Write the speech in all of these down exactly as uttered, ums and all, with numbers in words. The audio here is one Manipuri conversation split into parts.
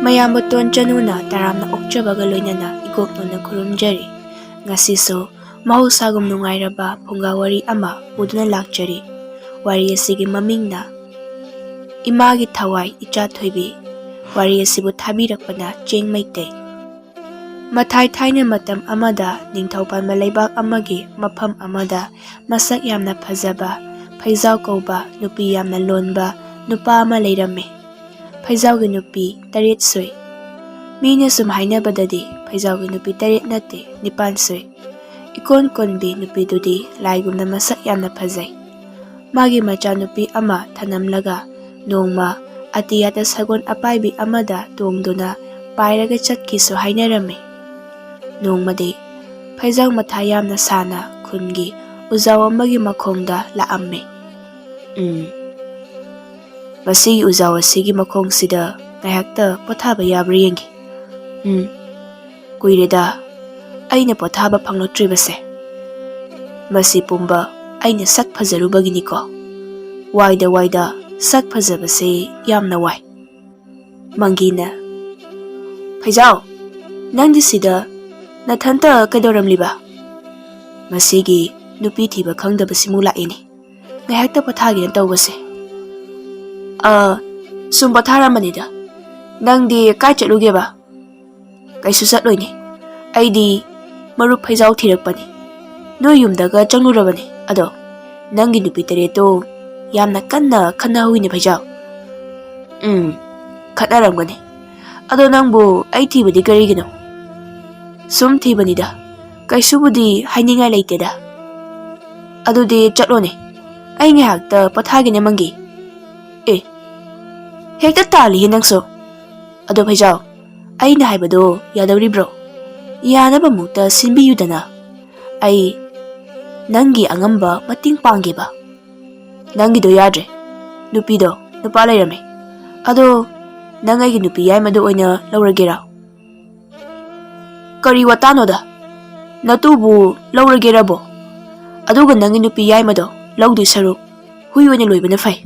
ꯃꯌꯥꯝꯕ ꯇꯣꯟ ꯆꯅꯨꯅ ꯇꯔꯥꯝꯅ ꯑꯣꯛꯆꯕꯒ ꯂꯣꯏꯅꯅ ꯏꯀꯣꯛ ꯅꯣꯟꯅ ꯈꯨꯔꯨꯝꯖꯔꯤ꯫ ꯉꯁꯤꯁꯨ ꯃꯍꯧꯁꯥꯒꯨꯝ ꯅꯨꯡꯉꯥꯏꯔꯕ ꯐꯨꯡꯒꯥ ꯋꯥꯔꯤ ꯑꯃ ꯄꯨꯗꯨꯅ ꯂꯥꯛꯆꯔꯤ꯫ ꯋꯥꯔꯤ ꯑꯁꯤꯒꯤ ꯃꯃꯤꯡꯅ ꯏꯃꯥꯒꯤ ꯊꯋꯥꯏ ꯏꯆꯥ ꯊꯣꯏꯕꯤ꯫ ꯋꯥꯔꯤ ꯑꯁꯤꯕꯨ ꯊꯥꯕꯤꯔꯛꯄꯅ ꯆꯦꯡ ꯃꯩꯇꯩ꯫ ꯃꯊꯥꯏ ꯊꯥꯏꯅ ꯃꯇꯝ ꯑꯃꯗ ꯅꯤꯡꯊꯧ ꯄꯥꯟꯕ ꯂꯩꯕꯥꯛ ꯑꯃꯒꯤ ꯃꯐꯝ ꯑꯃꯗ ꯃꯁꯛ ꯌꯥꯝꯅ ꯐꯖꯕ, ꯐꯩꯖꯥꯎ ꯀꯧꯕ ꯅꯨꯄꯤ ꯌꯥꯝꯅ ꯂꯣꯟꯕ ꯅꯨꯄꯥ ꯑꯃ ꯂꯩꯔꯝꯃꯤ꯫ ꯐꯩꯖꯥꯎꯒꯤ ꯅꯨꯄꯤ ꯇꯔꯦꯠ ꯁꯨꯏ꯫ ꯃꯤꯅ ꯁꯨꯝ ꯍꯥꯏꯅꯕꯗꯗꯤ ꯐꯩꯖꯥꯎꯒꯤ ꯅꯨꯄꯤ ꯇꯔꯦꯠ ꯅꯠꯇꯦ, ꯅꯤꯄꯥꯟ ꯁꯨꯏ꯫ ꯏꯀꯣꯟ ꯀꯣꯟꯕꯤ ꯅꯨꯄꯤꯗꯨꯗꯤ ꯂꯥꯏꯒꯨꯝꯅ ꯃꯁꯛ ꯌꯥꯝꯅ ꯐꯖꯩ꯫ ꯃꯥꯒꯤ ꯃꯆꯥꯅꯨꯄꯤ ꯑꯃ ꯊꯅꯝꯂꯒ ꯅꯣꯡꯃ ꯑꯇꯤꯌꯥꯗ ꯁꯒꯣꯜ ꯑꯄꯥꯏꯕꯤ ꯑꯃꯗ ꯇꯣꯡꯗꯨꯅ ꯄꯥꯏꯔꯒ ꯆꯠꯈꯤꯁꯨ ꯍꯥꯏꯅꯔꯝꯃꯤ꯫ ꯅꯣꯡꯃꯗꯤ ꯐꯩꯖꯥꯎ ꯃꯊꯥ ꯌꯥꯝꯅ ꯁꯥꯅ ꯈꯨꯟꯒꯤ ꯎꯖꯥꯎ ꯑꯃꯒꯤ ꯃꯈꯣꯡꯗ ꯂꯥꯛꯑꯝꯃꯤ꯫ ꯎꯝ, ꯃꯁꯤꯒꯤ ꯎꯖꯥꯎ ꯑꯁꯤꯒꯤ ꯃꯈꯣꯡꯁꯤꯗ ꯉꯥꯏꯍꯥꯛꯇ ꯄꯣꯊꯥꯕ ꯌꯥꯕ꯭ꯔꯥ ꯌꯦꯡꯒꯦ꯫ ꯎꯝ, ꯀꯨꯏꯔꯦꯗ ꯑꯩꯅ ꯄꯣꯊꯥꯕ ꯐꯪꯂꯛꯇ꯭ꯔꯤꯕꯁꯦ꯫ ꯃꯁꯤ ꯄꯨꯝꯕ ꯑꯩꯅ ꯁꯛ ꯐꯖꯔꯨꯕꯒꯤꯅꯤꯀꯣ꯫ ꯋꯥꯏꯗ ꯋꯥꯏꯗ ꯁꯛ ꯐꯖꯕꯁꯦ ꯌꯥꯝꯅ ꯋꯥꯏ꯫ ꯃꯪꯒꯤꯅ, "ꯐꯩꯖꯥꯎ, ꯅꯪꯗꯤ ꯁꯤꯗ ꯅꯊꯟꯇ ꯀꯩꯗꯧꯔꯝꯂꯤꯕ? ꯃꯁꯤꯒꯤ ꯅꯨꯄꯤ ꯊꯤꯕ ꯈꯪꯗꯕꯁꯤꯃꯨꯛ ꯂꯥꯛꯏꯅꯦ꯫ ꯉꯥꯏꯍꯥꯛꯇ ꯄꯣꯊꯥꯒꯦꯅ ꯇꯧꯕꯁꯦ꯫" "ꯑ, ꯁꯨꯝ ꯄꯣꯊꯥꯔꯝꯕꯅꯤꯗ꯫ ꯅꯪꯗꯤ ꯀꯥꯏ ꯆꯠꯂꯨꯒꯦꯕ?" "ꯀꯩꯁꯨ ꯆꯠꯂꯣꯏꯅꯦ꯫ ꯑꯩꯗꯤ ꯃꯔꯨꯞ ꯐꯩꯖꯥꯎ ꯊꯤꯔꯛꯄꯅꯤ꯫ ꯅꯣꯏ ꯌꯨꯝꯗꯒ ꯆꯪꯂꯨꯔꯕꯅꯤ꯫ ꯑꯗꯣ ꯅꯪꯒꯤ ꯅꯨꯄꯤ ꯇꯔꯦꯠꯇꯣ ꯌꯥꯝꯅ ꯀꯟꯅ ꯈꯠꯅꯍꯧꯋꯤꯅꯦ ꯐꯩꯖꯥꯎ꯫" "ꯎꯝ, ꯈꯠꯅꯔꯝꯒꯅꯤ꯫ ꯑꯗꯣ ꯅꯪꯕꯨ ꯑꯩ ꯊꯤꯕꯗꯤ ꯀꯔꯤꯒꯤꯅꯣ?" "ꯁꯨꯝ ꯊꯤꯕꯅꯤꯗ꯫ ꯀꯩꯁꯨꯕꯨꯗꯤ ꯍꯥꯏꯅꯤꯡꯉꯥꯏ ꯂꯩꯇꯦꯗ꯫" "ꯑꯗꯨꯗꯤ ꯆꯠꯂꯣꯅꯦ꯫ ꯑꯩ ꯉꯥꯏꯍꯥꯛꯇ ꯄꯣꯊꯥꯒꯦꯅꯦ ꯃꯪꯒꯤ꯫" "ꯑꯦ, ꯍꯦꯛꯇ ꯇꯥꯜꯂꯤꯍꯦ ꯅꯪꯁꯨ꯫ ꯑꯗꯣ ꯐꯩꯖꯥꯎ, ꯑꯩꯅ ꯍꯥꯏꯕꯗꯣ ꯌꯥꯗꯧꯔꯤꯕ꯭ꯔꯣ? ꯌꯥꯅꯕ ꯑꯃꯨꯛꯇ ꯁꯤꯟꯕꯤꯌꯨꯗꯅ꯫ ꯑꯩ ꯅꯪꯒꯤ ꯑꯉꯝꯕ ꯃꯇꯦꯡ ꯄꯥꯡꯒꯦꯕ꯫" "ꯅꯪꯒꯤꯗꯣ ꯌꯥꯗ꯭ꯔꯦ꯫ ꯅꯨꯄꯤꯗꯣ ꯅꯨꯄꯥ ꯂꯩꯔꯝꯃꯦ꯫ ꯑꯗꯣ ꯅꯪ ꯑꯩꯒꯤ ꯅꯨꯄꯤ ꯌꯥꯏꯃꯗꯣ ꯑꯣꯏꯅ ꯂꯧꯔꯒꯦꯔꯥ?" "ꯀꯔꯤ ꯋꯥꯇꯥꯅꯣꯗ? ꯅꯇꯨꯕꯨ ꯂꯧꯔꯒꯦꯔꯕꯣ? ꯑꯗꯨꯒ ꯅꯪꯒꯤ ꯅꯨꯄꯤ ꯌꯥꯏꯃꯗꯣ ꯂꯧꯗꯣꯏ ꯁꯔꯨꯛ ꯍꯨꯏ ꯑꯣꯏꯅ ꯂꯣꯏꯕꯅ ꯐꯩ꯫"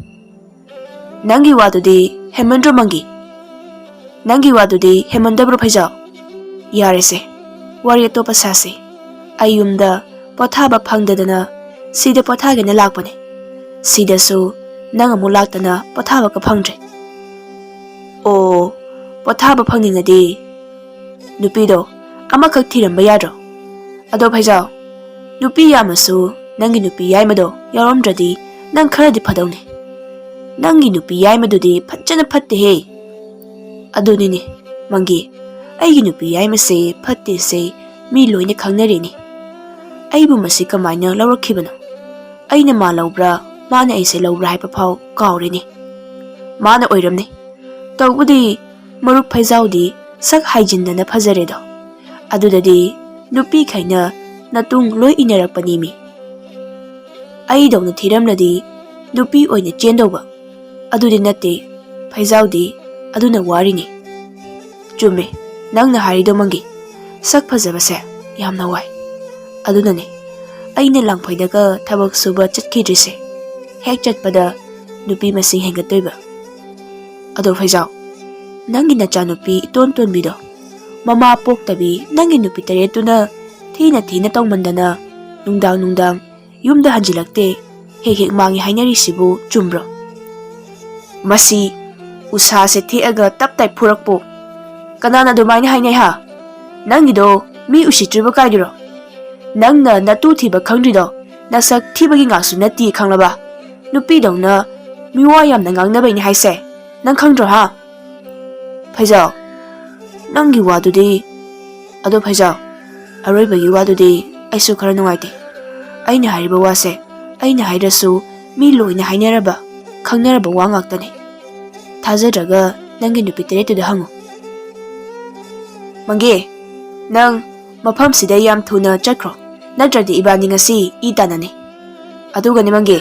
"ꯅꯪꯒꯤ ꯋꯥꯗꯨꯗꯤ ꯍꯦꯟꯃꯟꯗ꯭ꯔꯣ ꯃꯪꯒꯤ?" ꯅꯪꯒꯤ ꯋꯥꯗꯨꯗꯤ ꯍꯦꯟꯃꯟꯗꯕ꯭ꯔꯣ ꯐꯩꯖꯥꯎ? ꯌꯥꯔꯦꯁꯦ, ꯋꯥꯔꯤ ꯑꯇꯣꯞꯄ ꯁꯥꯁꯦ꯫ ꯑꯩ ꯌꯨꯝꯗ ꯄꯣꯊꯥꯕ ꯐꯪꯗꯗꯅ ꯁꯤꯗ ꯄꯣꯊꯥꯒꯦꯅ ꯂꯥꯛꯄꯅꯦ꯫ ꯁꯤꯗꯁꯨ ꯅꯪ ꯑꯃꯨꯛ ꯂꯥꯛꯇꯅ ꯄꯣꯊꯥꯕꯒ ꯐꯪꯗ꯭ꯔꯦ꯫ ꯑꯣ, ꯄꯣꯊꯥꯕ ꯐꯪꯅꯤꯡꯉꯗꯤ ꯅꯨꯄꯤꯗꯣ ꯑꯃꯈꯛ ꯊꯤꯔꯝꯕ ꯌꯥꯗ꯭ꯔꯣ? ꯑꯗꯣ ꯐꯩꯖꯥꯎ, ꯅꯨꯄꯤ ꯌꯥꯝꯃꯁꯨ ꯅꯪꯒꯤ ꯅꯨꯄꯤ ꯌꯥꯏꯃꯗꯣ ꯌꯥꯎꯔꯝꯗ꯭ꯔꯗꯤ ꯅꯪ ꯈꯔꯗꯤ ꯐꯗꯧꯅꯦ꯫ ꯅꯪꯒꯤ ꯅꯨꯄꯤ ꯌꯥꯏꯃꯗꯨꯗꯤ ꯐꯖꯅ ꯐꯠꯇꯦꯍꯦ꯫ ꯑꯗꯨꯅꯤꯅꯦ ꯃꯪꯒꯤ, ꯑꯩꯒꯤ ꯅꯨꯄꯤ ꯌꯥꯏꯃꯁꯦ ꯐꯠꯇꯦꯁꯦ ꯃꯤ ꯂꯣꯏꯅ ꯈꯪꯅꯔꯦꯅꯦ꯫ ꯑꯩꯕꯨ ꯃꯁꯤ ꯀꯃꯥꯏꯅ ꯂꯧꯔꯛꯈꯤꯕꯅꯣ? ꯑꯩꯅ ꯃꯥ ꯂꯧꯕ꯭ꯔꯥ, ꯃꯥꯅ ꯑꯩꯁꯦ ꯂꯧꯕ꯭ꯔꯥ ꯍꯥꯏꯕ ꯐꯥꯎ ꯀꯥꯎꯔꯦꯅꯦ꯫ ꯃꯥꯅ ꯑꯣꯏꯔꯝꯅꯤ꯫ ꯇꯧꯕꯗꯤ ꯃꯔꯨꯞ ꯐꯩꯖꯥꯎꯗꯤ ꯁꯛ ꯍꯥꯏꯖꯤꯟꯗꯅ ꯐꯖꯔꯦꯗꯣ꯫ ꯑꯗꯨꯗꯗꯤ ꯅꯨꯄꯤꯈꯩꯅ ꯅꯇꯨꯡ ꯂꯣꯏ ꯏꯟꯅꯔꯛꯄꯅꯤꯃꯤ꯫ ꯑꯩꯗꯧꯅ ꯊꯤꯔꯝꯂꯗꯤ ꯅꯨꯄꯤ ꯑꯣꯏꯅ ꯆꯦꯟꯗꯧꯕ꯫ ꯑꯗꯨꯗꯤ ꯅꯠꯇꯦ, ꯐꯩꯖꯥꯎꯗꯤ ꯑꯗꯨꯅ ꯋꯥꯔꯤꯅꯤ꯫ ꯆꯨꯝꯃꯦ, ꯅꯪꯅ ꯍꯥꯏꯔꯤꯗꯣ ꯃꯪꯒꯤ꯫ ꯁꯛ ꯐꯖꯕꯁꯦ ꯌꯥꯝꯅ ꯋꯥꯏ꯫ ꯑꯗꯨꯅꯅꯦ ꯑꯩꯅ ꯂꯥꯡꯐꯩꯗꯒ ꯊꯕꯛ ꯁꯨꯕ ꯆꯠꯈꯤꯗ꯭ꯔꯤꯁꯦ꯫ ꯍꯦꯛ ꯆꯠꯄꯗ ꯅꯨꯄꯤ ꯃꯁꯤꯡ ꯍꯦꯟꯒꯠꯇꯣꯏꯕ꯫ ꯑꯗꯣ ꯐꯩꯖꯥꯎ, ꯅꯪꯒꯤ ꯅꯆꯥꯅꯨꯄꯤ ꯏꯇꯣꯟ ꯇꯣꯟꯕꯤꯗꯣ, ꯃꯃꯥ ꯄꯣꯛꯇꯕꯤ ꯅꯪꯒꯤ ꯅꯨꯄꯤ ꯇꯔꯦꯠꯇꯨꯅ ꯊꯤꯅ ꯊꯤꯅ ꯇꯧꯃꯟꯗꯅ ꯅꯨꯡꯗꯥꯡ ꯅꯨꯡꯗꯥꯡ ꯌꯨꯝꯗ ꯍꯟꯖꯤꯜꯂꯛꯇꯦ, ꯍꯦꯛ ꯍꯦꯛ ꯃꯥꯡꯉꯤ ꯍꯥꯏꯅꯔꯤꯁꯤꯕꯨ ꯆꯨꯝꯕ꯭ꯔꯣ? ꯃꯁꯤ ꯎꯁꯥꯁꯦ ꯊꯦꯛꯑꯒ ꯇꯞ ꯇꯥꯏ ꯐꯨꯔꯛꯄꯨ꯫ ꯀꯅꯥꯅ ꯑꯗꯨꯃꯥꯏꯅ ꯍꯥꯏꯅꯩ ꯍꯥ? ꯅꯪꯒꯤꯗꯣ ꯃꯤ ꯎꯁꯤꯠꯇ꯭ꯔꯤꯕ ꯀꯥꯏꯗꯨꯔꯣ? ꯅꯪꯅ ꯅꯇꯨ ꯊꯤꯕ ꯈꯪꯗ꯭ꯔꯤꯗꯣ ꯅꯁꯛ ꯊꯤꯕꯒꯤ ꯉꯥꯛꯁꯨ ꯅꯠꯇꯦ ꯈꯪꯂꯕ? ꯅꯨꯄꯤꯗꯧꯅ ꯃꯤꯋꯥ ꯌꯥꯝꯅ ꯉꯥꯡꯅꯕꯩꯅꯦ ꯍꯥꯏꯁꯦ꯫ ꯅꯪ ꯈꯪꯗ꯭ꯔꯣ ꯍꯥ? ꯐꯩꯖꯥꯎ, ꯅꯪꯒꯤ ꯋꯥꯗꯨꯗꯤ꯫ ꯑꯗꯣ ꯐꯩꯖꯥꯎ, ꯑꯔꯣꯏꯕꯒꯤ ꯋꯥꯗꯨꯗꯤ ꯑꯩꯁꯨ ꯈꯔ ꯅꯨꯡꯉꯥꯏꯇꯦ꯫ ꯑꯩꯅ ꯍꯥꯏꯔꯤꯕ ꯋꯥꯁꯦ ꯑꯩꯅ ꯍꯥꯏꯗ꯭ꯔꯁꯨ ꯃꯤ ꯂꯣꯏꯅ ꯍꯥꯏꯅꯔꯕ, ꯈꯪꯅꯔꯕ ꯋꯥ ꯉꯥꯛꯇꯅꯦ꯫ ꯊꯥꯖꯗ꯭ꯔꯒ ꯅꯪꯒꯤ ꯅꯨꯄꯤ ꯇꯔꯦꯠꯇꯨꯗ ꯍꯪꯉꯨ꯫ ꯃꯪꯒꯦ, ꯅꯪ ꯃꯐꯝꯁꯤꯗ ꯌꯥꯝ ꯊꯨꯅ ꯆꯠꯈ꯭ꯔꯣ, ꯅꯠꯇ꯭ꯔꯗꯤ ꯏꯕꯥꯅꯤ ꯉꯁꯤ ꯏ ꯇꯥꯟꯅꯅꯤ꯫ ꯑꯗꯨꯒꯅꯦ ꯃꯪꯒꯦ,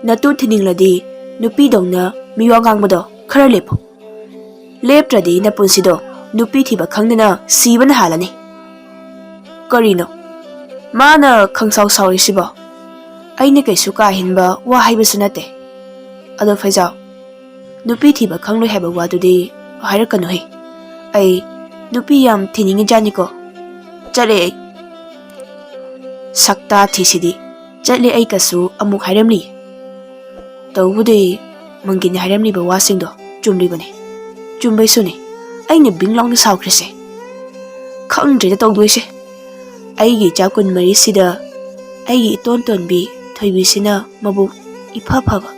ꯅꯇꯨ ꯊꯤꯅꯤꯡꯂꯗꯤ ꯅꯨꯄꯤꯗꯧꯅ ꯃꯤꯋꯥ ꯉꯥꯡꯕꯗꯣ ꯈꯔ ꯂꯦꯞꯄꯨ꯫ ꯂꯦꯞꯇ꯭ꯔꯗꯤ ꯅꯄꯨꯟꯁꯤꯗꯣ ꯅꯨꯄꯤ ꯊꯤꯕ ꯈꯪꯗꯅ ꯁꯤꯕꯅ ꯍꯥꯜꯂꯅꯤ꯫ ꯀꯔꯤꯅꯣ ꯃꯥꯅ ꯈꯪꯁꯥꯎ ꯁꯥꯎꯔꯤꯁꯤꯕꯣ? ꯑꯩꯅ ꯀꯩꯁꯨ ꯀꯥ ꯍꯦꯟꯕ ꯋꯥ ꯍꯥꯏꯕꯁꯨ ꯅꯠꯇꯦ꯫ ꯑꯗꯣ ꯐꯩꯖꯥꯎ, ꯅꯨꯄꯤ ꯊꯤꯕ ꯈꯪꯂꯣꯏ ꯍꯥꯏꯕ ꯋꯥꯗꯨꯗꯤ ꯍꯥꯏꯔꯛꯀꯅꯨꯍꯦ꯫ ꯑꯩ ꯅꯨꯄꯤ ꯌꯥꯝ ꯊꯤꯅꯤꯡꯉꯤꯖꯥꯠꯅꯤꯀꯣ꯫ ꯆꯠꯂꯦ ꯑꯩ꯫ ꯁꯛꯇꯥ ꯊꯤꯁꯤꯗꯤ꯫ ꯆꯠꯂꯦ ꯑꯩ ꯀꯁꯨ ꯑꯃꯨꯛ ꯍꯥꯏꯔꯝꯂꯤ꯫ ꯇꯧꯕꯗꯤ ꯃꯪꯒꯤꯅ ꯍꯥꯏꯔꯝꯂꯤꯕ ꯋꯥꯁꯤꯡꯗꯣ ꯆꯨꯝꯂꯤꯕꯅꯤ꯫ ꯆꯨꯝꯕꯩꯁꯨꯅꯤ ꯑꯩꯅ ꯕꯤꯡ ꯂꯥꯎꯅ ꯁꯥꯎꯈ꯭ꯔꯤꯁꯦ꯫ ꯈꯪꯗ꯭ꯔꯦꯗ ꯇꯧꯗꯣꯏꯁꯦ꯫ ꯑꯩꯒꯤ ꯏꯆꯥ ꯀꯨꯟꯃꯔꯤꯁꯤꯗ ꯑꯩꯒꯤ ꯏꯇꯣꯟ ꯇꯣꯟꯕꯤ ꯊꯣꯏꯕꯤꯁꯤꯅ ꯃꯕꯨꯛ ꯏꯐ ꯐꯕ,